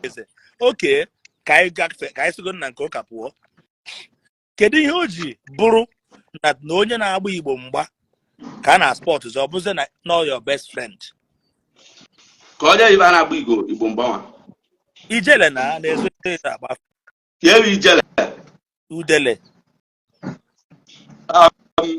eze. Okay, ka anyị gafe, ka anyị sigo na nke ụka pụọ. Kedu ihe o ji bụrụ na onye na-agba Igbo mgba ka a na sport ọ bụzie na know your best friend? Ka onye ibe a na-agba Igbo mgbanwa. Ijele na na-ezo ezo agba. Ka ewe ijele. Udele.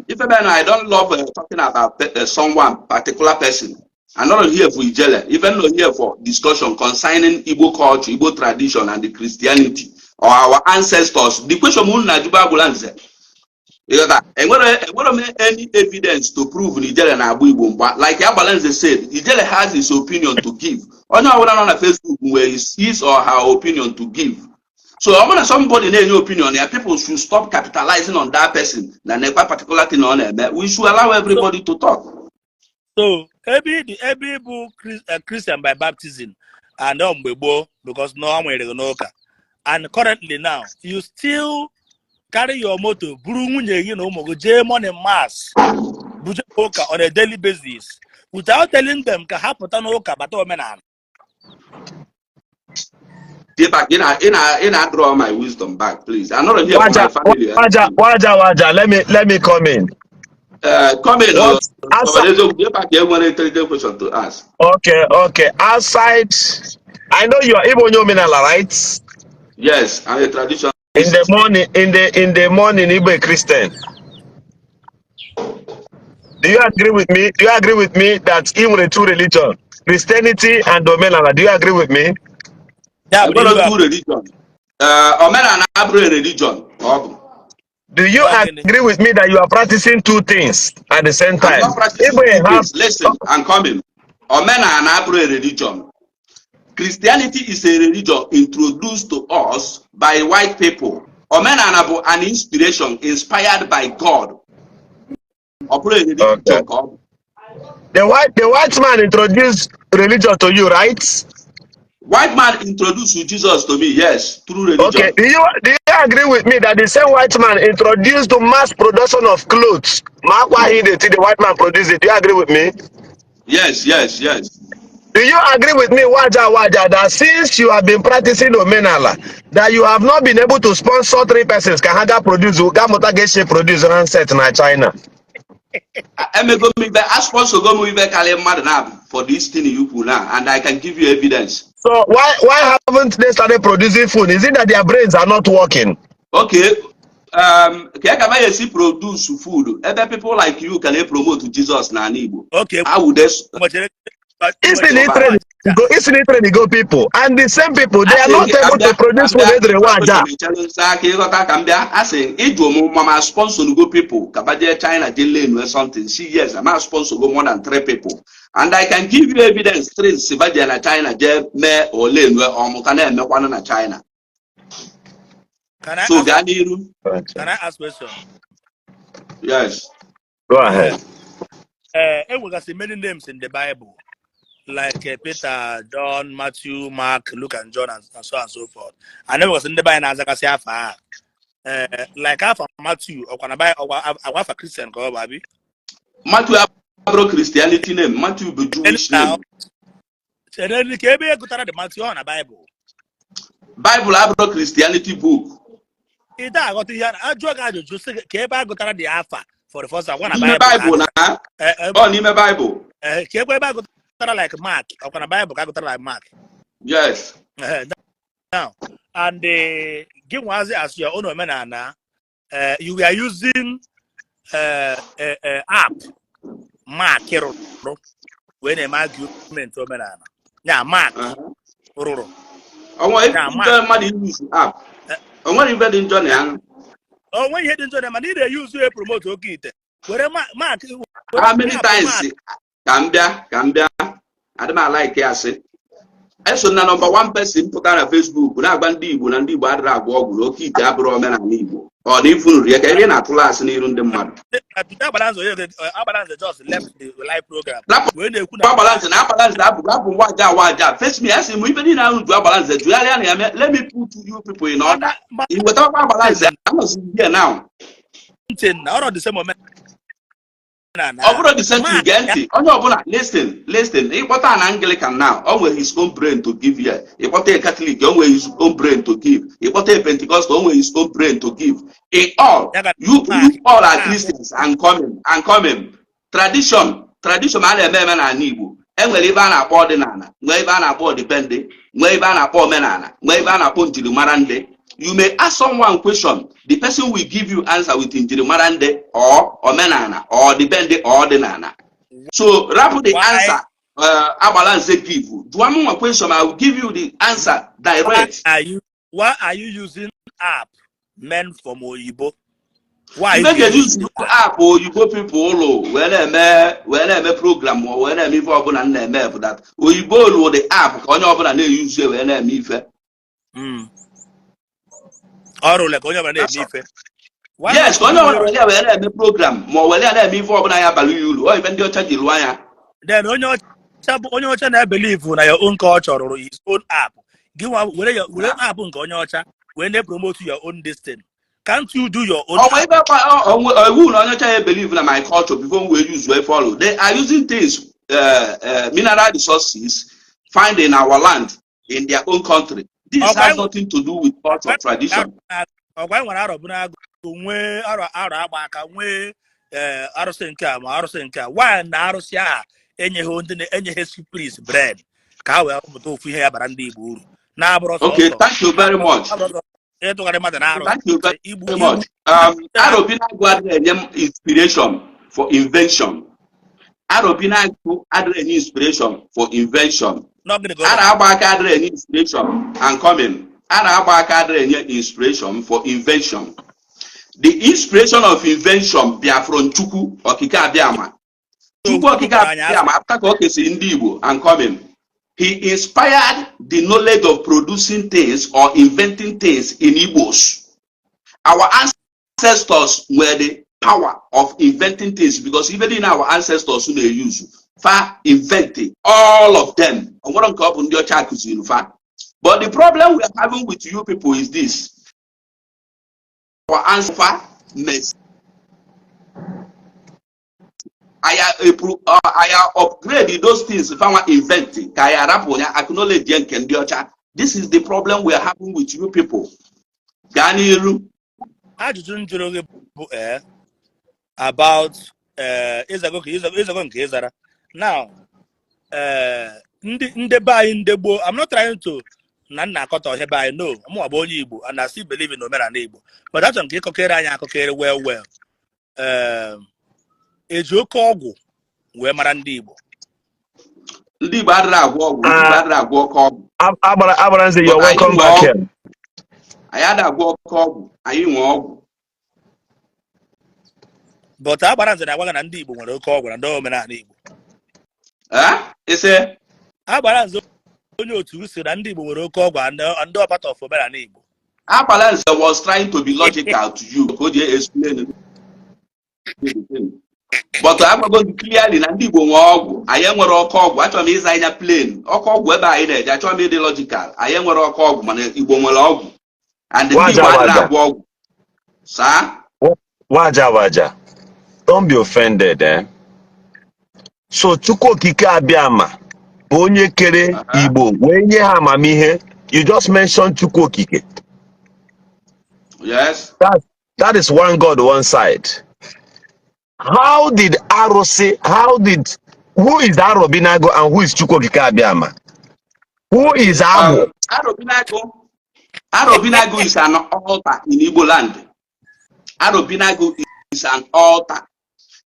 Ife ben, I don't love talking about someone, particular person. I'm not here for ijele. Even not here for discussion concerning Igbo culture, Igbo tradition, and the Christianity or our ancestors. The question mụ na-ajụ bụ nze. Ịghọta? Enwere m any evidence to prove na ijele na-agba Igbo mgba. Like Agbalanze said, ijele has his opinion to give. Onye ọbụla nọ na Facebook nwere his or her opinion to give. So ọ bụrụ na somebody na-enye opinion ya, people should stop capitalizing on that person na nekwa particular thing ọ na-eme. We should allow everybody to talk. So ebe ị dị, ebe ị bụ Christian by baptism and ọ mgbe gboo because na ọ nwere gị n'ụka And currently now, you still carry your motor, buru nwunye gị na ụmụ gị jee morning mass, buje ụka on a daily basis without telling them ka ha pụta n'ụka bata omenala. Get back. Ị na draw my wisdom back, please. I'm not here for Waja, my family. Waja, Waja, Waja. Let me come in. Come in. What? Outside, Get back here when intelligent question to ask. Okay. Outside, I know you are Igbo Omenala, right? Yes, I'm a traditionalist. In the morning, Igbo Christian. Do you agree with me? Do you agree with me that even two religion, Christianity and Omenala? Do you agree with me? Ya bụ Enwere ihu two religion. Omenala abụrụ religion. Ọ bụ. Do you Ọ gịnị? Agree with me that you are practicing two things at the same I'm time? not practicing Igbo two have things. Listen, I'm coming. Omenala abụrụ a religion. Christianity is a religion introduced to us by white people. Omenala bụ an inspiration inspired by God. Ọ bụrụ a religion ka ọ bụ. The white man introduced religion to you, right? White man introduced Jesus to me, yes, through religion. Okay. Do you agree with me that the same white man introduced the mass production of clothes? Makwa the white man produced it. Do you agree with me? Yes. Do you agree with me, Waja Waja, that since you have been practicing Omenala, that you have not been able to sponsor three persons, ka ha ga produce, ga mụta ga-esi produce handset na China? Emego m ibe, a sponsor go m ibe karịa mmadụ na for this thing you kwuru now, and I can give you evidence. So why haven't they started producing food? Is it that their brains are not working? Okay, ka ka ma esi produce food ebe people like you can promote Jesus na ala Igbo? Okay. How would they Chere. Isi na train go people, and the same people, they are not able to produce food edere Waja. Ka ịghọta ka m bịa, a sị ịjụ m ma ma sponsor go people ka ba jee China jee learn something. See, yes, ama sponsor go more than three people, and I can give you evidence, three si ba jee na China jee mee ole nue ọmụta na-emekwanụ na China. Can I So ask, gaa n'iru. Can I ask question? Yes. Go ahead. Enwegasị many names in the Bible, like Peter, John, Matthew, Mark, Luke, and John, and so on and so forth. And enwegasị ndị be anyị na-azagasị afa a. Like afa Matthew, ọkwa na ọkwa agwa afa Christian ka ọ bụ abi? Matthew abụrụ Christianity name. Matthew bụ Jewish name. Chere ka ebe e gụtara dị Matthew ọ na Bible. Bible abụrụ Christianity book. Ị da aghọta ihe a ajụọ gị ajụjụ sị gị ka ebe a gụtara dị afa for the first time, ọkwa na N'ime Bible ka a Bible gụtara. na Eh, ọ n'ime Bible. Ka ekwe ebe a gụtara like Mark, ọkwa na Bible ka a gụtara like Mark. Yes. Now, and gị nwazi as your own omenala, you were using app Mark rụrụ wee na-eme argument omenala. Ya Mark rụrụ. Onwe ife Ya dị Mark. njọ mmadụ use app, o nwere ife dị njọ na ya. O nweghị ihe dị njọ na mana ị na-eyuzu ya promote oke ite. Were Mark were How many app times Mark. Ka m bịa, ka m bịa, adị m a-like ya. Asị eso na number one person pụtara na Facebook na-agba ndị Igbo na ndị Igbo adịrị agwọ ọgwụ na oke ite abụrụ omenala Igbo. Ọ na ifunuru ya ka ebe ị na-atụla asị n'iru ndị mmadụ. Na Peter Agbalanze onye Agbalanze just left the live program Rapụ wee na-ekwu na Agbalanze na Agbalanze abụ abụ waja waja face me. Asị m ife niile ahụ ju Agbalanze jugharịa na ya mee. Let me put you people in order. Mana I wetakwa Agbalanze anọzi here now. Ntị na ọrụ the same omenala. Ọ bụrụ the same thing. Mark Gee ntị, onye ọbụla, listen, listen. Ịkpọta na Anglican now, o nwere his own brain to give here. Ịkpọta a Catholic, o nwere his own brain to give. Ịkpọta a Pentecostal, o nwere his own brain to give. In all Ya ga you Mark you all are Christians and coming and coming tradition, tradition a na-eme eme n'ala Igbo. Enwere ibe a na-akpọ ọdịnala, nwee ibe a na-akpọ ọdịbendị, nwee ibe a na-akpọ omenala, nwee ibe a na-akpọ njirimara ndị. You may ask someone question, the person will give you answer with njirimara ndị or omenala or ọdịbendị or ọdịnala. So rapụ the Why answer Agbalanze give. Jụọ m nwa question, I will give you the answer why direct. Are you using app meant from oyibo? Why Ife are you ga-eji using use app? App oyibo people ụlọ wee na-eme program ma wee na-eme ife ọbụla m na-eme bụ that oyibo lụ the app ka onye ọbụla na-eyuzu wee na-eme ife. Ọrụ ole ka onye ọbụla That's na-eme all. ife? Why Yes, not ka onye ọbụla use were ya wee na-eme program ma ọ were ya na-eme ife ọbụla ya bara ya uru. Ọ ife ndị ọcha ji lụọ ya. Then onye ọcha bụ onye ọcha na-ebelieve na your own culture rụrụ his own app. Gị nwa were app nke onye ọcha. Wee na-promote your own destiny. Can't you do your own? Ọnwa ebe iwu na onye ọcha ya believe na my culture before we use wee follow. They are using things, mineral resources found in our land in their own country. This has nothing to do with culture, tradition. Ọgwa nwere arọ bụ n'agụ, nwee arọ, arọ agba aka, nwee arụsị nke a ma arụsị nke a. Why na arụsị a enyeghị ndị enyeghị priest bread ka ha wee rụpụta ofu ihe ya bara ndị Igbo uru na-abụrụ Okay, sọsọ thank you very much. ịtụgharị mmadụ na arụsị? Thank you very Igbu much. Arobinagu adịghị enye m inspiration for invention. Arobinagu adịghị enye inspiration for invention. N'ọgịnị ka A ọ na-agba aka adịghị enye inspiration and coming. A na-agba aka adịghị enye inspiration for invention. The inspiration of invention bịa from Chukwu Okike Abịama. Chukwu Okike Abịama, after ka o kesịrị ndị Igbo and coming, he inspired the knowledge of producing things or inventing things in Igbos. Our ancestors were the power of inventing things because even in our ancestors na-use fa inventing all of them. O nwere nke ọ bụ ndị ọcha kụziri fa. But the problem we are having with you people is this: our ancestor mess aya upgrade those things fanwa invent ka ya arapụ ya, acknowledge ya nke ndị ọcha. This is the problem we are having with you people. Gaa n'iru. Ajụjụ m jụrụ gị bụ about ịzago ka ịzago nke ịzara now. Ndị be anyị, ndị gboo, I'm not trying to na nna akọtọ ihe be anyị. No, mụ bụ onye Igbo and I still believe in omenala Igbo, but achọrọ m ka ịkọkere anyị akụkere well. Eji oke ọgwụ wee mara ndị Igbo? Ndị Igbo adịrị agwọ ọgwụ. Ndị Igbo adịrị agwọ oke ọgwụ. Abaranze, you're But anyị welcome nwe back ọgwụ. here. Anyị adịghị agwọ oke ọgwụ, anyị nwe ọgwụ. But agbara nze na-agwa gị na ndị Igbo nwere oke ọgwụ na ndị omenala Igbo. Eh? Ise? Agbara nze, onye otu si na ndị Igbo nwere oke ọgwụ and ndị part of omenala Igbo. Abalanze was trying to be logical to you ka o ji explain the thing. But agwago gị clearly na ndị Igbo nwee ọgwụ, anyị nwere oke ọgwụ. Achọrọ m ịza anya plain. Oke ọgwụ ebe anyị na-eje, achọrọ m ịdị logical. Anyị nwere oke ọgwụ, mana Igbo nwere ọgwụ and ndị Waja Igbo adịrị waja. agwọ ọgwụ saa. Waja waja. Don't be offended, eh? So Chukwu Okike Abịama bụ onye kere Igbo wee nye ha amamihe. You just mentioned Chukwu Okike. Yes. That is one God, one side. How did Arụsị, how did, who is Arobinago and who is Chukwu Okike Abịama? Who is Agwụ? Arobinagu is an altar in Igbo land. Arobinagu is an altar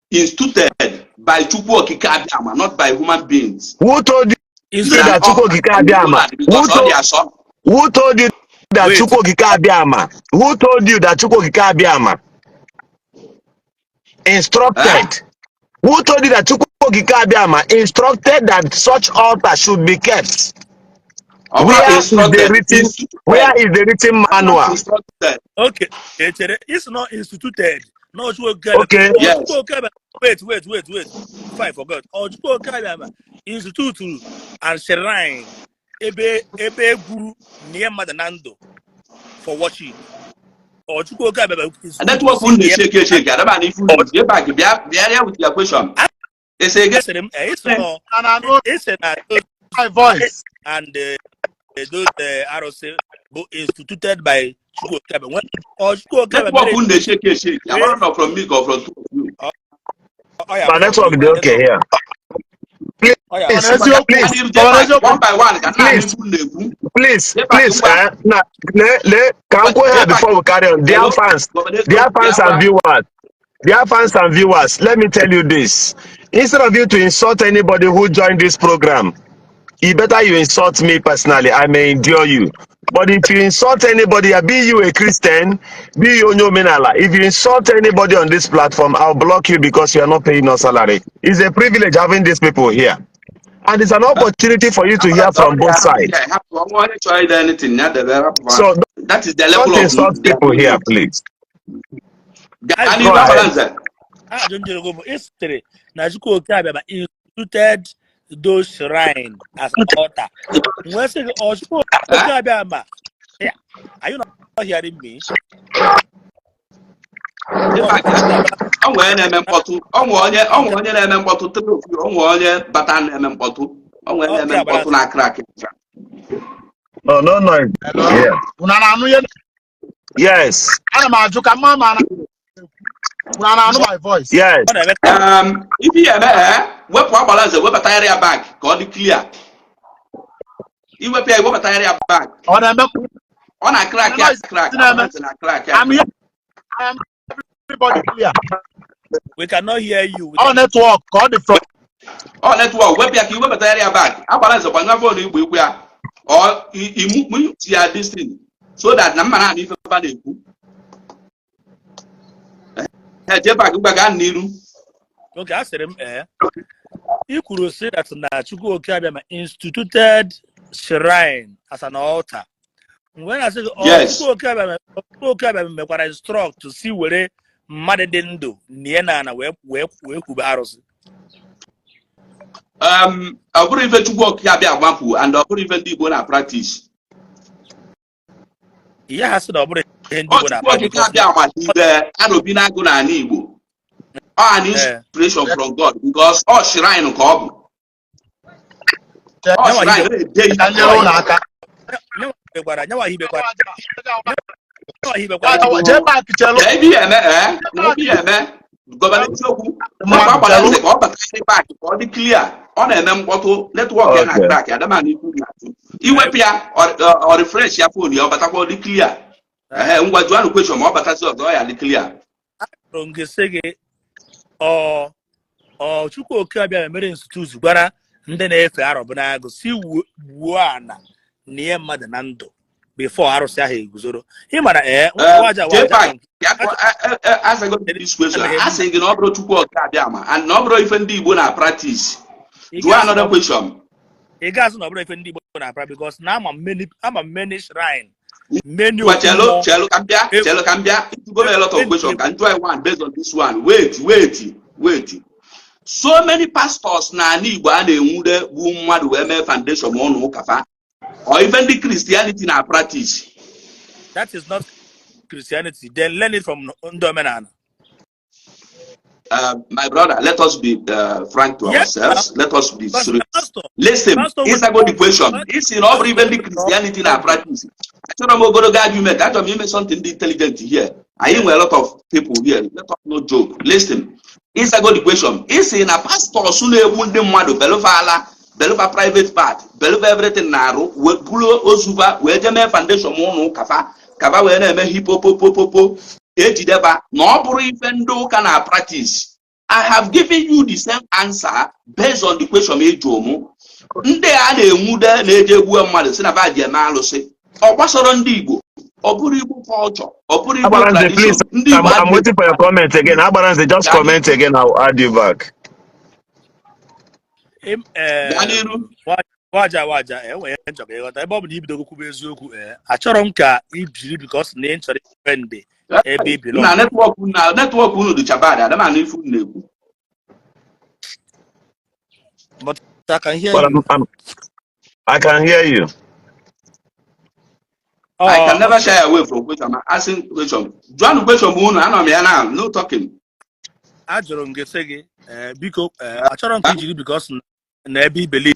instituted by Chukwu Okike Abịama, not by human beings. Who told you Is It's an that Chukwu altar Okike in Igbo Abịama? land Who because ọ told, dị asọ. who told you that Wait. Chukwu Okike Abịama? Who told you that Chukwu Okike Abịama instructed? Eh? Who told you that Chukwu Okike Abịama instructed that such altar should be kept? Ọ bụrụ Where is the instructed, written? instituted. Where is the written Not manual? instructed. Okay, echere it's not instituted. No, Chukwu Okike Abịama. Okay. Yes. Chukwu Okike Abịama. Wait, wait, wait, wait. Before I forgot. Oh, Chukwu Okike Abịama institute and shrine ebe egwuru nie mmadụ na ndụ for worship. Ọ Chukwu Okike Abịama institute Network unu na-eshake eshake, adaba na ifu unu. Jee back, bịa bịa ya with your question. Ese again. Asịrị m isi nọ And I know isi na those my voice. and those arụsị bụ instituted by Chukwu Okike Abịama. Ọ Chukwu Okike Abịama Network mere unu na-eshake eshake. Amara nọ from me or from two of you. Ọ ya My network dị okay here. Ọ ya Please, Eziokwu. please, Jee back one by one ka nna anyị Please. ifu na-ekwu. Please, Jee back please, ngwa. Na, le, le, ka m kwuo Jee here back. before we carry on. Dear Hello? fans, Governor dear fans and Biafra. viewers, dear fans and viewers, let me tell you this. Instead of you to insult anybody who joined this program, you better you insult me personally. I may endure you. But if you insult anybody, be you a Christian, be you onye omenala, if you insult anybody on this platform, I'll block you because you are not paying no salary. It's a privilege having these people here. And it's an opportunity for you to hear from both sides. So That is the level don't of insult people here, please. Gaa Go n'ihu, ahead. Abalanze. Ajụjụ m jụrụ gị bụ, ị sịrị na Chukwu Okike Abịama instituted those shrine as altar. Wee sị gị, ọ Chukwu Okike Abịama Yeah. Are you not hearing me? In fact, ọ nwere onye na-eme mkpọtụ, ọ nwere onye na-eme mkpọtụ tụrụ ofu, ọ nwere onye bata na-eme mkpọtụ, ọ nwere Okay, na-eme mkpọtụ Agbara. Na crack. No, no noise. Hello? Yeah. Unu na-anụ ihe? Yes. Ana m ajụ ka mma ma na unu na-anụ my voice? Yes. Ọ na-eme. Ife ya eme, ee, wepụ agbara nze, webatagharị ya back ka ọ dị clear. Iwepụ ya, iwebatagharị ya back. Ọ na-eme Ọ na crack ya. Noise Crack. na-eme. Agbara nze na crack ya. I'm here. I am everybody clear. We cannot hear you. We Ọ can network ka ọ dị from. Ọ network, wepụ ya ka iwebatagharị ya back. Agbara nze, gbanyụọ phone igbo ikwu ya, ọ imu ya this thing so that na mma na-anụ ife fa na-ekwu. Ee, jee back, gwa gaa n'iru. Okay, asịrị m, ee, i kwuru sị that na Chukwu Okike Abịama instituted shrine as an altar. Mgbe na-asị gị, ọ Yes. Chukwu Okike Abịama mekwara instruct si were mmadụ dị ndụ nie na ana wee kwube arụsị? Ọ bụrụ ife Chukwu Okike abịa agbapụ and ọ bụrụ ife ndị Igbo na practice. Ihe ha sị na ọ bụrụ ihe ndị Ọ Igbo Chukwu na-akpa Okike because abịa amalibe arobi na-agụ n'ala Igbo, ọ an inspiration from God, because ọ shrine ka ọ bụ, ọ Nyanwa shrine na-ede. Ka nyere ụlọ aka. Nyanwa hibekwara. Jee back, chelu. Ka ebe ihe eme, ee, na ebe ihe eme, governor, eziokwu, mgbe agbara nze ka ọ bata back ka ọ dị clear. Ọ na-eme mkpọtụ, network ya na crack. Adama n'ikwu na-atụ iwepụ ya, ọ refresh ya phone ya, ọ batakwa, ọ dị clear. Ehe, ngwa, jụọ anụ question, ma ọ batazi ọzọ, ọ ya dị clear. Jụrụ nke sị gị, ọ Chukwu Okike Abịa mere institute gwara ndị na-efe arọbụnagụ si wuo ana nie mmadụ na ndụ before arụsị ahụ eguzoro? Ị mara, ee, waja Jee waja back ya, azago this question. A sị gị na ọ bụrụ Chukwu Okike abịa ma and na ọ bụrụ ife ndị Igbo na practice. Jụọ another question. Ị ga-asị na ọ bụrụ ife ndị Igbo na-apra because na ama many shrine, many Ngwa, okwu chelu. mmụọ. Chelu ka m bịa. Chelu ka m bịa. Go a lot of questions ka m jụọ one based on this one. Wait, wait, wait. So many pastors na ala Igbo a na-enwude bụ mmadụ wee mee foundation ụlọ ụka fa, or even ndị Christianity na practice. That is not Christianity. Then learn it from ndị omenala. My brother, let us be frank to ourselves. Let us be Because serious. Pastor Listen, pastor ịzago the question. Isi na ọ bụrụ ibe ndị Christianity na practice. Achọrọ m ogologo argument. Achọrọ m ime something dị intelligent here. Anyị nwere a lot of people here. Let us no joke. Listen, ịzago the question. Isi na pastors na-egbu ndị mmadụ, belufa ala, belufa private part, belufa everything na-arụ, wee buru ozuva wee jee mee foundation ụlọ ụka fa kaba wee na-eme hipopopopopo ejideba, na ọ bụrụ ife ndị ụka na practice. I have given you the same answer based on the question ị jụrụ mụ. Ndị a na-enwude na-eje egbuo mmadụ si na ba ji eme alụsị, ọ gbasara ndị Igbo? Ọ bụrụ Igbo culture, ọ bụrụ Igbo Agbaranze, tradition. please. Ndị Igbo I'm waiting for your comment again. Agbaranze, just comment again. I'll add you back. Gaa n'iru. Waja waja, enwere ihe nchọrọ ịghọta. Ebe ọ bụ na ibidogo kwuba eziokwu, ee, achọrọ m ka i jiri because na ị chọrọ ifende ebe i belong. Na network unu dịcha bad. Adama na ife unu na-ekwu. But I can hear But you. I can hear you. I can Ọ never shy away from question. I'm asking question. Jụanụ question bụ unu, anọ m ya now, no talking. Ajụrụ m gị sị gị, ee, biko, ee, achọrọ m ka i jiri because na ebe i believe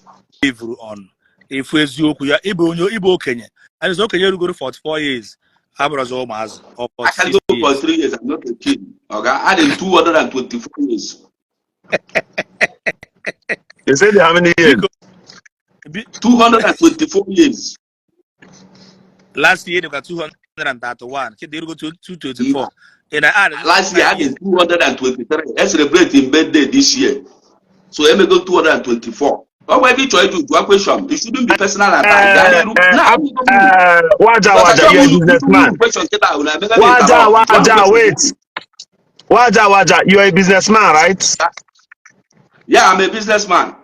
on efu eziokwu ya. Ịbụ onye ịbụ okenye, and okenye rugoro 44 years abụrụzi ụmụazị ọ I can 46 go for years. 3 years. I'm not a kid. Okay, adding 224 years. You said how many years? Biko 224 years. Last year dịkwa 231, kịta irugo 224, ị na add Last year, I did 223. I celebrate in birthday this year. So I may go 224. What were you trying to do? A question. It shouldn't be personal attack. Now, Waja, Waja, you're a businessman. question. Waja, Waja, wait. Waja, Waja, you're a businessman, right? Yeah, I'm a businessman.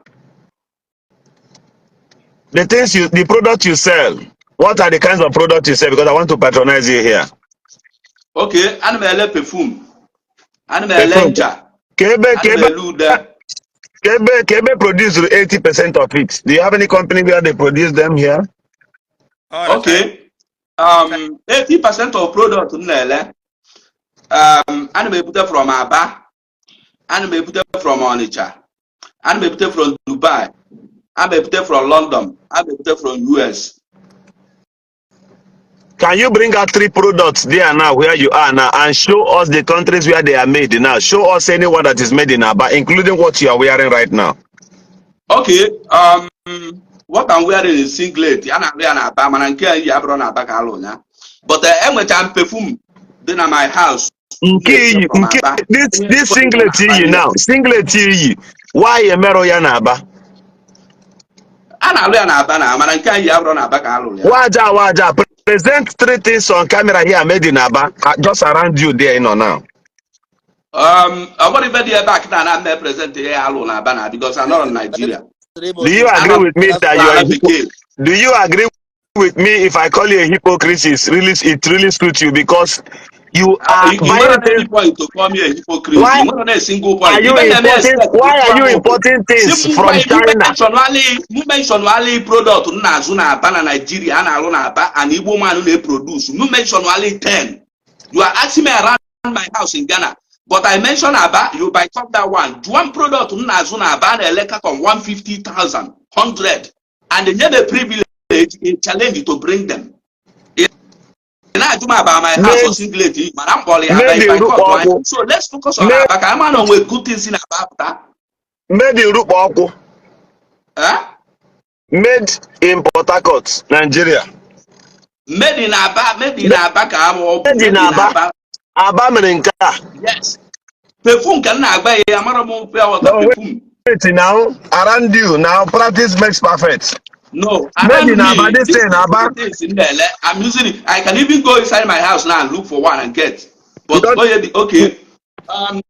The product you sell, what are the kinds of products you sell? Because I want to patronize you here. Okay, ana m ele perfume. Ana m ele Perfume. ncha. Kebe, Ana m Kebe, ele ude. Kebe, Kebe produce 80% of it. Do you have any company where they produce them here? All right. Okay. 80% of product m na-ele, ana m ebute from Aba, ana m ebute from Onitsha, ana m ebute from Dubai, ana m ebute from London, ana m ebute from US. Can you bring out three products there now where you are now and show us the countries where they are made now? Show us anyone that is made in Aba, including what you are wearing right now. Okay, what I'm wearing is singlet. A na-alụ ya na Aba, mana nke a yi abụrụ na Aba ka alụ ya. But enwechara m perfume dị na my house. Nke iyi From nke Aba. this singlet iyi now, singlet iyi, why emerụ ya na Aba? A na-alụ ya na Aba na, mana nke a yi abụrụ na Aba ka alụrụ ya. Waja waja, present three things on camera here made in Aba, just around you there, now. Ọ bụrụ ife dị ebe a kịta na mme present ihe ya alụ na Aba na because anọrọ na Nigeria. Do you agree with me that you are Ala bekee. Do you agree with me if I call you a hypocrite? It really suits you because you are You buying nwere things. any point to call me a hypocrite. Why You nwere a single point. are you Ife na-eme importing? expect Why are you importing things Simple from way, China? Mụ mention ali product m na-azụ na Aba na Nigeria a na-alụ na Aba and Igbo man na-eproduce. Mụ mention ali 10. You are asking me around my house in Ghana. But I mention Aba, you buy top that one. One product m na-azụ na Aba na-ele carton 150,000, 100. And they get a privilege, a challenge to bring them. Ị na-ajụ m about my house or singlet, mana m kpọrọ ya Aba Made if I in cut one. Rukpokwu. So let's focus on Made Aba ka ama na onwe good things na Aba pụta. Made in Rukpokwu. Eh? Made in Port Harcourt, Nigeria. Made in Aba, made in Aba ka ọ bụ. Made in Aba. Aba mere nke a. Yes. Perfume ka m na-agba ya, amara m pure water No, perfume. wait now. Around you now, practice makes perfect. No, Made around in Aba, me, this this thing, Aba. this in there, I'm using it. I can even go inside my house now and look for one and get. You But don't oh yeah, okay.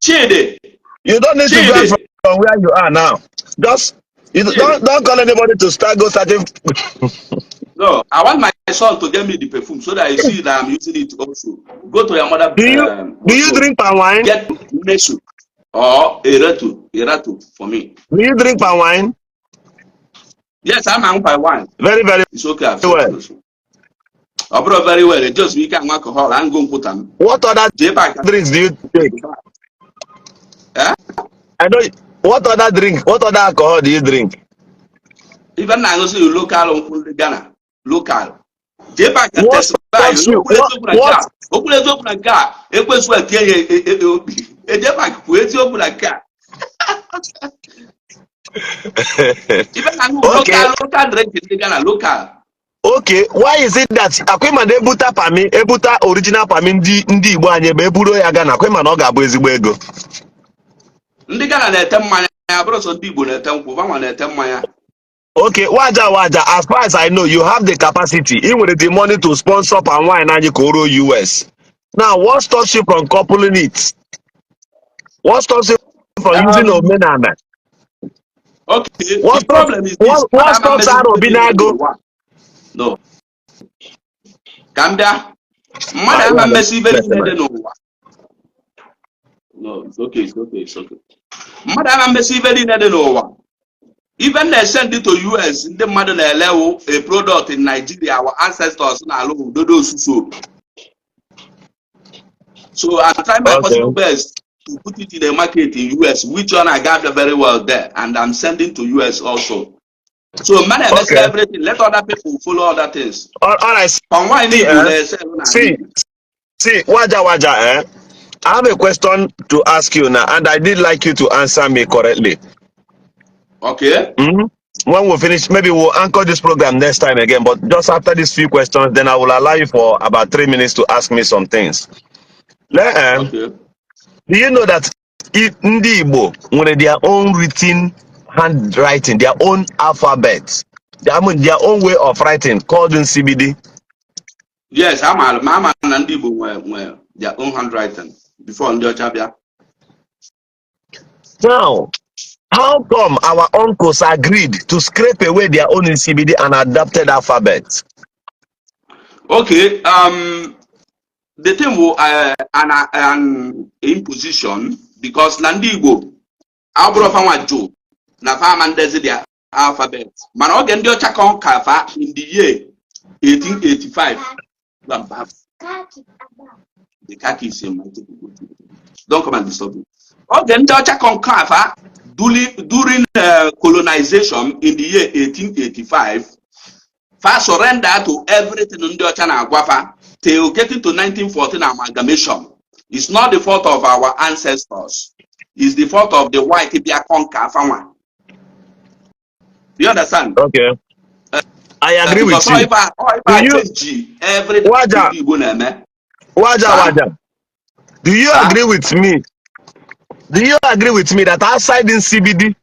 Chidi, you don't need to go out Chidi, from where you are now. Just you Chidi. don't call anybody to start go starting. No, I want my son to get me the perfume so that I see that I'm using it also. Go to your mother Do you do you wardrobe. drink palm wine? Get Nesu or Eretu for me. Do you drink palm wine? Yes, I'm on by wine. Very, very It's okay. I've said well. also. Ọ bụrụ very well, just we can alcohol and go nkwụta m. What other Jee back. Drinks do you take? Eh? I know what other drink, what other alcohol do you drink? Ife m na-aṅụsị yi local nkwụ ndị Ghana. Local. Jee back and What testify. stops you? Okwuru What eziokwu na nke what a. Okwuru eziokwu na nke a. Ekwesu etie ya obi. Eje back kwuo eziokwu na nke a. Ife na-aṅụ local drink ndị Ghana, local. Okay, why is it that akwịma na ebuta pami, ebuta original pami ndị Igbo anyị ebe eburo ya Ghana, akwịma na ọ ga-abụ ezigbo ego? Ndị Ghana na-ete mmanya, bụrụ sọ ndị Igbo na-ete nkwụ, vanwa na-ete mmanya. Okay, waja waja, as far as I know, you have the capacity, ị nwere the money to sponsor palm wine anyị ka o ruo US. Now, what stops you from coupling it? What stops you from using omenala? Okay, What the problem is this. What stops Arobinago? No. Ka m bịa, mmadụ ama mmesi ibe niile dị n'ụwa. No, it's okay, it's okay, it's okay. Mmadụ ama mmesi ibe niile dị n'ụwa. Even na-esend to US, ndị mmadụ na-elewu a product in Nigeria our ancestors na-alụ udodo osusu. So I'm trying my possible best to put it in a market in US, which one I got very well there, and I'm sending to US also. So man, everything. Let other people follow other things. All right. Palm wine See, Igbo na-ese na see, see, waja waja, eh? I have a question to ask you now, and I did like you to answer me correctly. Okay. When we finish, maybe we'll anchor this program next time again. But just after these few questions, then I will allow you for about 3 minutes to ask me some things. Okay. Do you know that if Ndị Igbo nwere their own written handwriting, their own alphabet, I mean, their own way of writing called Nsibidi? Yes, ama ma ama na ndị Igbo nwe their own handwriting before ndị ọcha bịa. Now, how come our uncles agreed to scrape away their own Nsibidi and adopted alphabet? Okay, the thing will an imposition because na ndị Igbo abụrụ fa nwa jụ na fa ama ndezi their alphabet, mana oge ndị ọcha conquer fa in the year 1885. Go and baff. The car keys in my table. Don't come and disturb me. Oge ndị ọcha conquer fa during colonization in the year 1885, fa surrender to everything ndị ọcha na-agwa fa till getting to 1914 amalgamation. It's not the fault of our ancestors. It's the fault of the white bịa conquer fanwa. You understand? Okay. I agree with Because you. all Do ife a you change everything Waja ndị Igbo na-eme. Waja Sir? Waja? Do you Sir? agree with me? Do you agree with me that outside in CBD,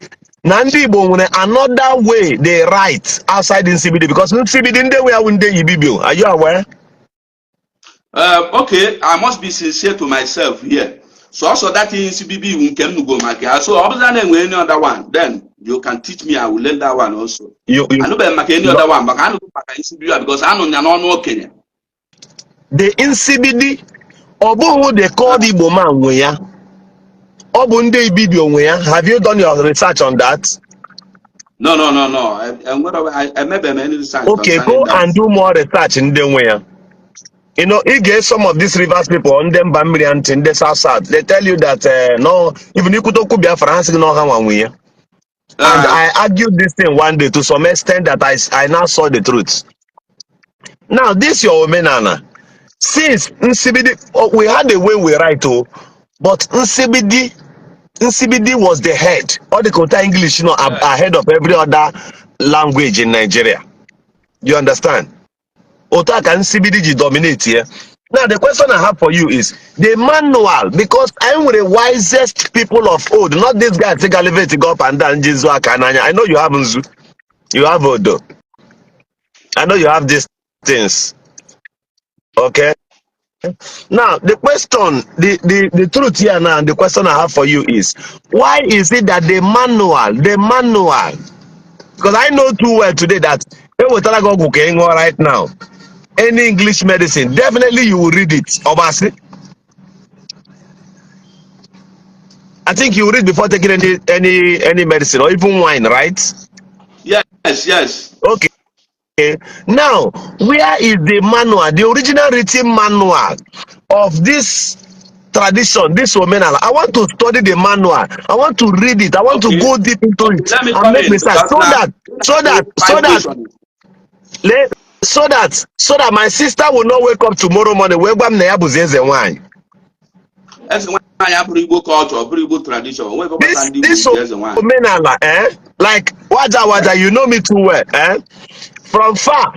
na ndị Igbo nwere another way they write outside in CBD, because in CBD ndị nwe ya wụ ndị Ibibio? Are you aware? Okay, I must be sincere to myself here. So also that in CBB nke m nugo maka ya. So ọ bụrụ na enwere any other one, then you can teach me. I will learn that one also. You Anụbeghị m maka any other one, maka anụgo maka NCBB because anụ ya n'ọnụ okenye. The NCBD, ọ bụghị the called Igbo man nwe ya. Ọ bụ ndị Ibibio nwe ya. Have you done your research on that? No. Emebeghị m any research Okay, concerning go that. And do more research ndị nwe ya. You get some of these Rivers people, ndị mba mmiri ntị, ndị South South, they tell you that no, even ikwute okwu Biafra, ha sị gị na ọha nwa nwe ya. And I argued this thing one day to some extent that I now saw the truth. Now, this your omenala. Since Nsibidi, oh, we had a way we write, oh, but Nsibidi was the head. All the Kota English, ahead of every other language in Nigeria. You understand? Otu a ka Nsibidi ji dominate here. Now, the question I have for you is the manual, because I'm with the wisest people of old, not this guy take elevate go up and down Jesu aka n'anya. I know you have Nzu, you have Odo. I know you have these things. Okay. Now, the question, the truth here now, and the question I have for you is, why is it that the manual, because I know too well today that ewetara gị ọgwụ ka ị ṅụọ right now, any English medicine, definitely you will read it. Obasi. I think you will read before taking any medicine or even wine, right? Yes. Okay. Now, where is the manual, the original written manual of this tradition, this omenala? I want to study the manual. I want to read it. I want to go deep into it Let me and come make in research because so now that so that so five that questions. so that my sister will not wake up tomorrow morning wee gwa m na ya bụzi eze nwanyị. Eze nwaanyị abụrụ Igbo culture, ọ bụrụ Igbo tradition. Onwe ebe gbasara This ndị Igbo this ji eze nwaanyị. Omenala, eh? Like Waja Waja, you know me too well, eh? From far,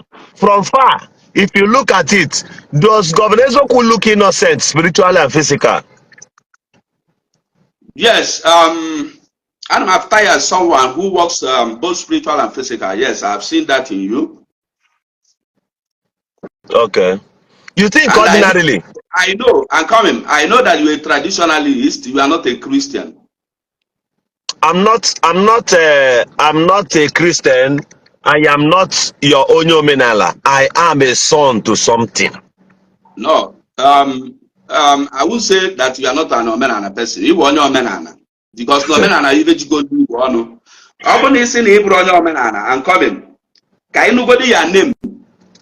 if you look at it, does Governor Eziokwu look innocent, spiritually and physical? Yes, I'm after as someone who works both spiritual and physical. Yes, I've seen that in you. Okay. You think And ordinarily? I know, I'm coming. I know that you're a traditionalist. You are not a Christian. I'm not a Christian. I am not your onye omenala. I am a son to something. No. I would say that you are not an omenala person. You are onye omenala. Because na omenala ibe jigo ndị Igbo ọnụ. Ọ bụ na isi na ị bụrụ onye omenala, I'm coming. Ka ị nụgodi ya name.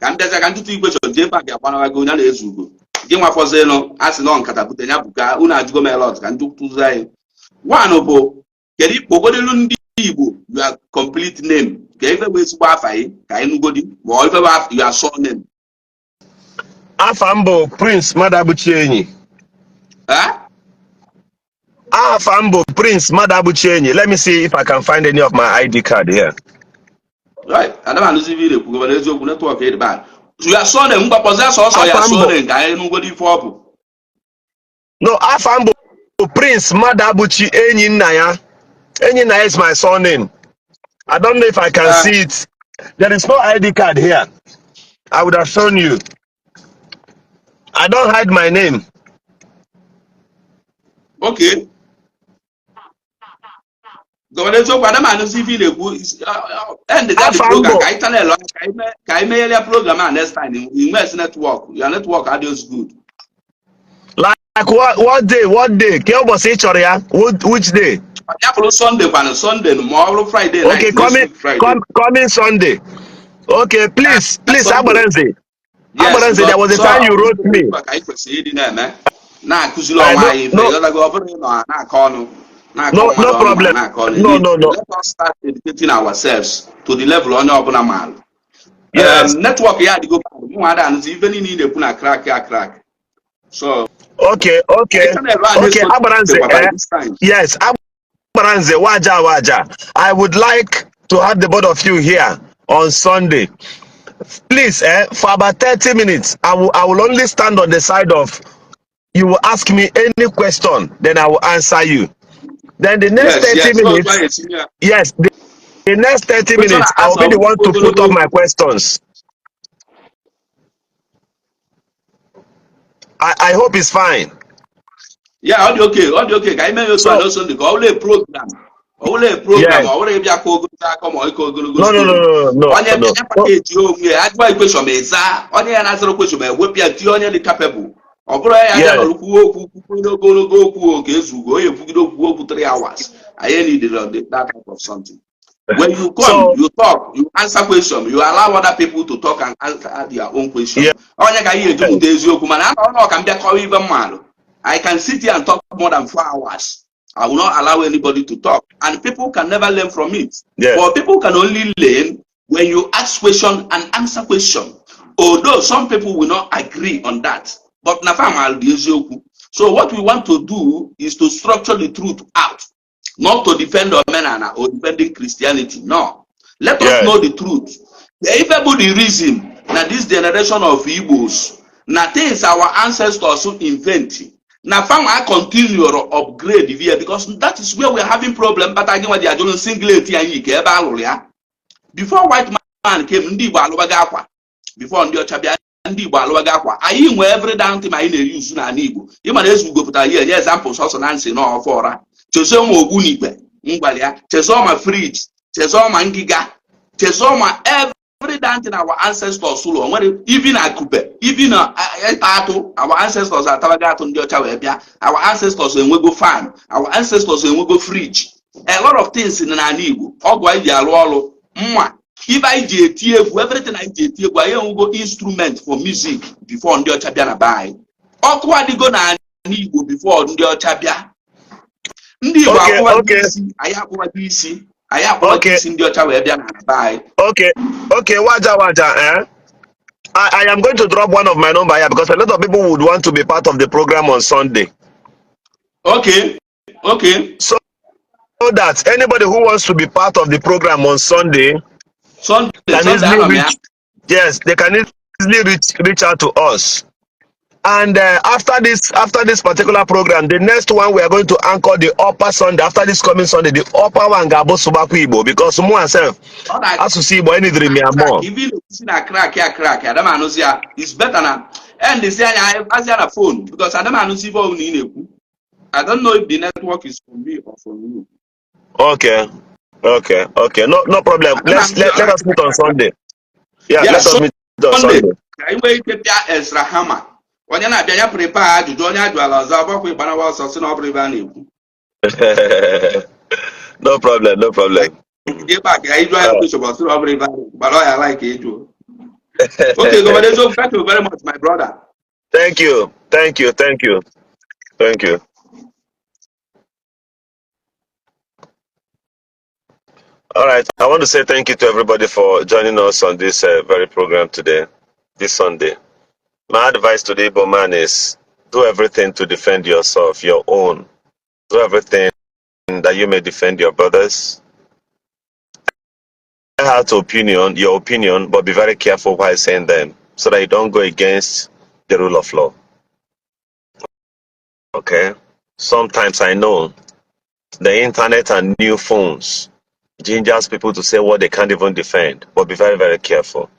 Ka m bịaza ka ntụtụ igwe chọrọ jee pak agbanawago onye na-ezu ugo. Gị nwafọzinụ a sị nọ nkata bute ya bụ ka unu ajụgo m elot ka ndị tụzi anyị. One bụ, kedu kpọgodelu ndị Igbo your complete name, ka ife bụ ezigbo afa gị, ka anyị nụgodi, ma ọ ife bụ your surname? Afa m bụ Prince Madabuchi Enyi. Eh? Afa m bụ Prince Madabuchi Enyi. Let me see if I can find any of my ID card here. Right, ada m anụzi ife ị na-ekwu, mana eziokwu, network ịdị bad. Your surname, mgbakpọzie sọsọ ya Afa m bụ surname ka anyị nụgodi ife ọ bụ. No, afa m bụ Prince Madabuchi Enyi nna ya. Enyi nna ya is my surname. I don't know if I can see it. There is no ID card here. I would have shown you. I don't hide my name. Okay, Governor, eziokwu, ada m anụzi ife ị na-ekwu. End that Afa m program bụ ka anyị channel ka anyị megheria program a next time. Inwes network, your network adịghị good. Like what day? What day? Ke ụbọchị ị chọrọ ya? Which day? Ya bụrụ Sunday kwanụ, Sunday ma ọ bụrụ Friday night Okay, next coming week Friday. Coming Sunday. Okay, please, please, Sunday. Agbarenze. Yes, Agbaranze, there was a so time you wrote me. Ka anyị kwesịrị ịdị na-eme na-akụziri I onwe no anyị ife no ịghọtago, ọ bụrụ ịnọ na-akọ ọnụ na-akọ no mmadụ no ọnụ ma problem. na-akọ ọnụ. No, no, no. Let us start educating ourselves to the level onye ọbụla maara. Yes. Network ya adịgo bad, mụ nwa ada anụzi ife niile ị na-ekwu na crack ya crack, so Okay. channel a Okay, na-eso Agbaranze, by eh? this time. Yes, Agbaranze, Waja Waja. I would like to have the both of you here on Sunday. Please, for about 30 minutes, I will only stand on the side of you will ask me any question, then I will answer you. Then the next Yes. 30 So minutes, yes, the next 30 question minutes, I will be answer the one to put up ogologo. my questions. I hope it's fine. Yeah, ọ dị okay, ọ dị okay ka anyị mee ya otu a So, na Sunday, ka ọ bụla program, ọ bụla program, yes. ọ bụrụ ịbịa ka ogologo akọ ma ịkọ ogologo No, no, no, story. no, no, Onye no, bịa no. package onwe ya, ajụọ question ma ịza, onye ya na-azara question ma ewepụ ya, tinye onye dị capable. Ọ bụrụ ya bịa Yes. nọrọ kwuo okwu kwuo n'ogologo okwu, oge ezugo onye ekwugide okwu okwu 3 hours. Anyị need that type of something. When you come, So, you talk, you answer question, you allow other people to talk and answer their own question. Yes. Onye ka anyị eji mụta eziokwu, mana anọ ọnụ ka m bịa kọwa ibe mmalụ. I can sit here and talk more than 4 hours. I will not allow anybody to talk, and people can never learn from it. But people can only learn when you ask question and answer question, although some people will not agree on that. But na fam dị eziokwu. So what we want to do is to structure the truth out, not to defend omenala or defending Christianity. No. Let us know the truth. The ife bụ the reason na this generation of Igbos na things our ancestors invent na fanwa continue upgrade via, because that is where we are having problem. Bata gị nwa ji ajụrụ singlet anyị ka ebe alụrụ ya before white man came. Ndị Igbo alụbago akwa before ndị ọcha bịa. Ndị Igbo alụbago akwa. Anyị nwee every damn thing anyị na-eyuzu n'ala Igbo. Ịma na Ezugo pụtara ihe nye example sọsọ na nsị na ọfọ ọra, chezọọ ma ogbunigwe ngwali ya, chezọọ ma fridge, chezọọ ma ngịga, chezọọ ma every damn thing our ancestors ụlọ nwere, even akụpe, even ịta atụ. Our ancestors atabago atụ ndị ọcha wee bịa. Our ancestors enwego fan, our ancestors enwego fridge, a lot of things n'ala Igbo. Ọgwụ anyị ji arụ ọrụ, mma ibe anyị ji eti egwu, everything anyị ji eti egwu, anyị enwego instrument for music before ndị ọcha bịa na be anyị. Ọkụ adịgo n'ala Igbo before ndị ọcha bịa. Ndị Igbo akwụwago isi anyị, akwụwago isi anyị, akwụwago isi ndị ọcha wee bịa na be anyị. Okay, Waja Waja, eh? I am going to drop one of my number here because a lot of people would want to be part of the program on Sunday. Okay. So that anybody who wants to be part of the program on Sunday Sunday can Sunday easily anọ m ya. reach, yes, they can easily reach out to us. And after this particular program, the next one we are going to anchor the upper Sunday after this coming Sunday, the upper one ga-abụ Sụbakwa Igbo, because mụ myself, Ọ na asụsụ Igbo enidiri m ya crack more. Ife ị na-ekwusi na crack ya crack, adam anụzi ya. Is better na end si anya azịa na phone, because adam anụzi ife ọbụla ị na-ekwu. I don't know if the network is from me or from you. Okay. No, no problem. Adam anụzi. Let us meet on Sunday. Yeah, Yeah, let us meet on Sunday Sunday. Ka anyị nwee ike pịa Ezra Hama. Onye na-abịa ya prepare ajụjụ, onye ajụala ọzọ ọgbakwa ịgbanawa ọsọ si na ọ bụrụ ebe a na-ekwu. No problem, no problem. Ebe a ka anyị jụọ ya question, ọ sị na ọ bụrụ ebe a na-ekwu, gbara ọ ya like ịjụ. Okay, Governor Eziokwu, thank you very much, my brother. Thank you, thank you, thank you, thank you. All right, I want to say thank you to everybody for joining us on this very program today, this Sunday. My advice to the Igbo man is do everything to defend yourself, your own. Do everything that you may defend your brothers. Have to opinion, your opinion, but be very careful while saying them so that you don't go against the rule of law. Okay? Sometimes I know the internet and new phones gingers people to say what they can't even defend, but be very, very careful.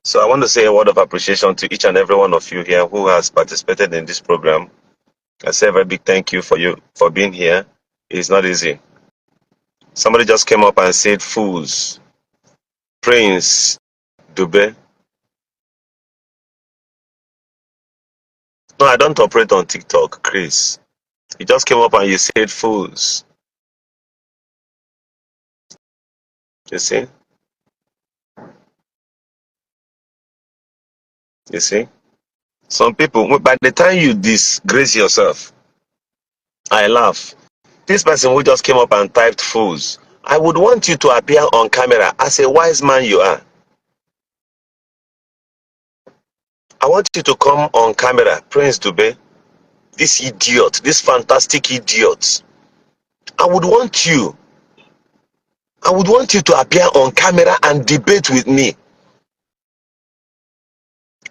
So I want to say a word of appreciation to each and every one of you here who has participated in this program. I say a very big thank you for you for being here. It's not easy. Somebody just came up and said, "Fools." Prince Dube. No, I don't operate on TikTok, Chris. You just came up and you said fools. You see? You see? Some people, by the time you disgrace yourself, I laugh. This person who just came up and typed fools, I would want you to appear on camera as a wise man you are. I want you to come on camera, Prince Dubeh, this idiot, this fantastic idiot. I would want you, I would want you to appear on camera and debate with me.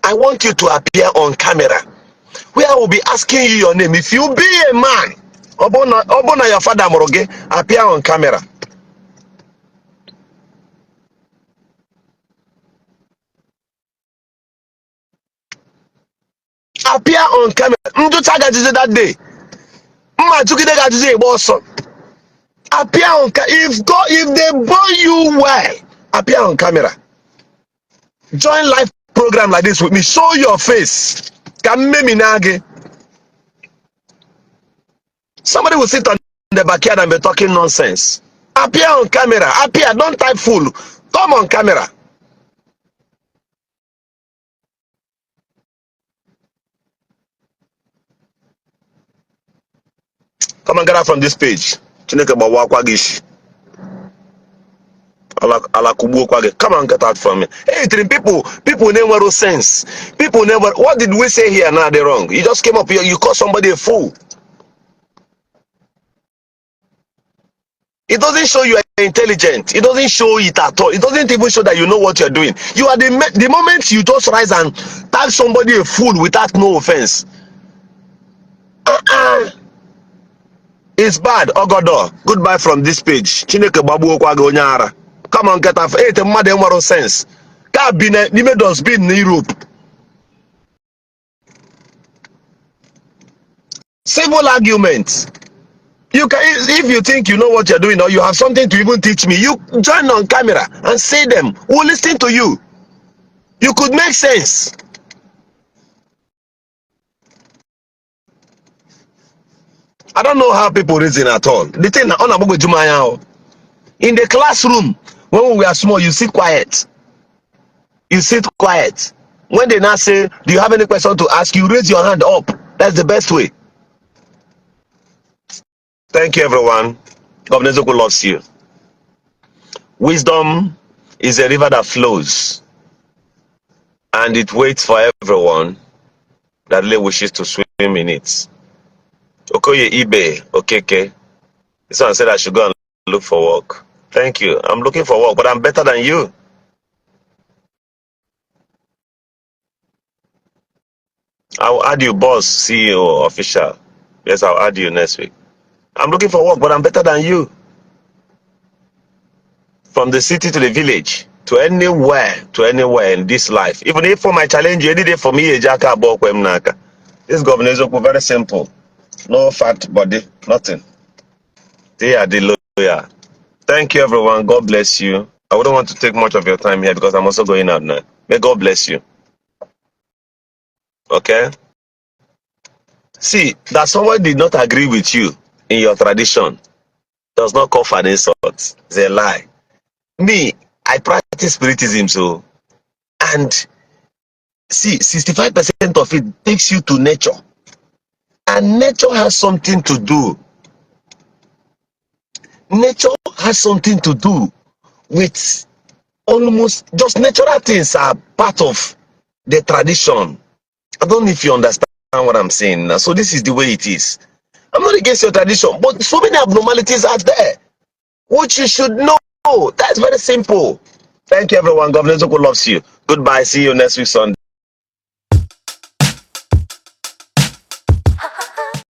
I want you to appear on camera where I will be asking you your name. If you be a man, Obona your father mụrụ gị, appear on camera. Appear on camera. Njụcha gị ajụjụ that day. Mma jụgide gị ajụjụ ịgba ọsọ. Appear on if God, if they born you well, appear on camera. Join live program like this with me. Show your face. Ka mmemi na gị. Somebody will sit on the backyard and be talking nonsense. Appear on camera. Appear. Don't type full. Come on camera. Come and get out from this page. Chineke gbawakwa gị isi. Ala kugbuokwa gị. Come and get out from me. Hey, three people, people never sense. People never. What did we say here now? They're wrong. You just came up here. You call somebody a fool. It doesn't show you are intelligent. It doesn't show it at all. It doesn't even show that you know what you're doing. You are the moment you just rise and tag somebody a fool without no offense. Uh-uh. It's bad. Ogodo. Goodbye from this page. Chineke gbagbuokwa gị onye ara. Come on, get out. Hey, mmadụ enwero sense. Ka bi n'ime dustbin na Europe. Civil argument. You can, if you think you know what you're doing or you have something to even teach me, you join on camera and say them. We'll listen to you. You could make sense. I don't know how people reason at all. The thing on in the classroom, when we were small, you sit quiet. You sit quiet. When they now say, do you have any question to ask? You raise your hand up. That's the best way. Thank you, everyone. Governor Zoku loves you. Wisdom is a river that flows, and it waits for everyone that really wishes to swim in it. Okoye Ibe Okeke. This one said I should go and look for work. Thank you. I'm looking for work, but I'm better than you. I'll add you, boss, CEO, official. Yes, I'll add you next week. I'm looking for work, but I'm better than you. From the city to the village, to anywhere in this life. Even if for my challenge, any day for me, this governor is very simple. No fat body, nothing. They are the lawyer. Thank you, everyone. God bless you. I wouldn't want to take much of your time here because I'm also going out now. May God bless you. Okay? See, that someone did not agree with you in your tradition does not call for an insult. It's a lie. Me, I practice spiritism, so, and see, 65% of it takes you to nature. And nature has something to do. Nature has something to do with almost just natural things are part of the tradition. I don't know if you understand what I'm saying now. So this is the way it is. I'm not against your tradition, but so many abnormalities are there, which you should know. That's very simple. Thank you, everyone. Governor Zoku loves you. Goodbye. See you next week, Sunday.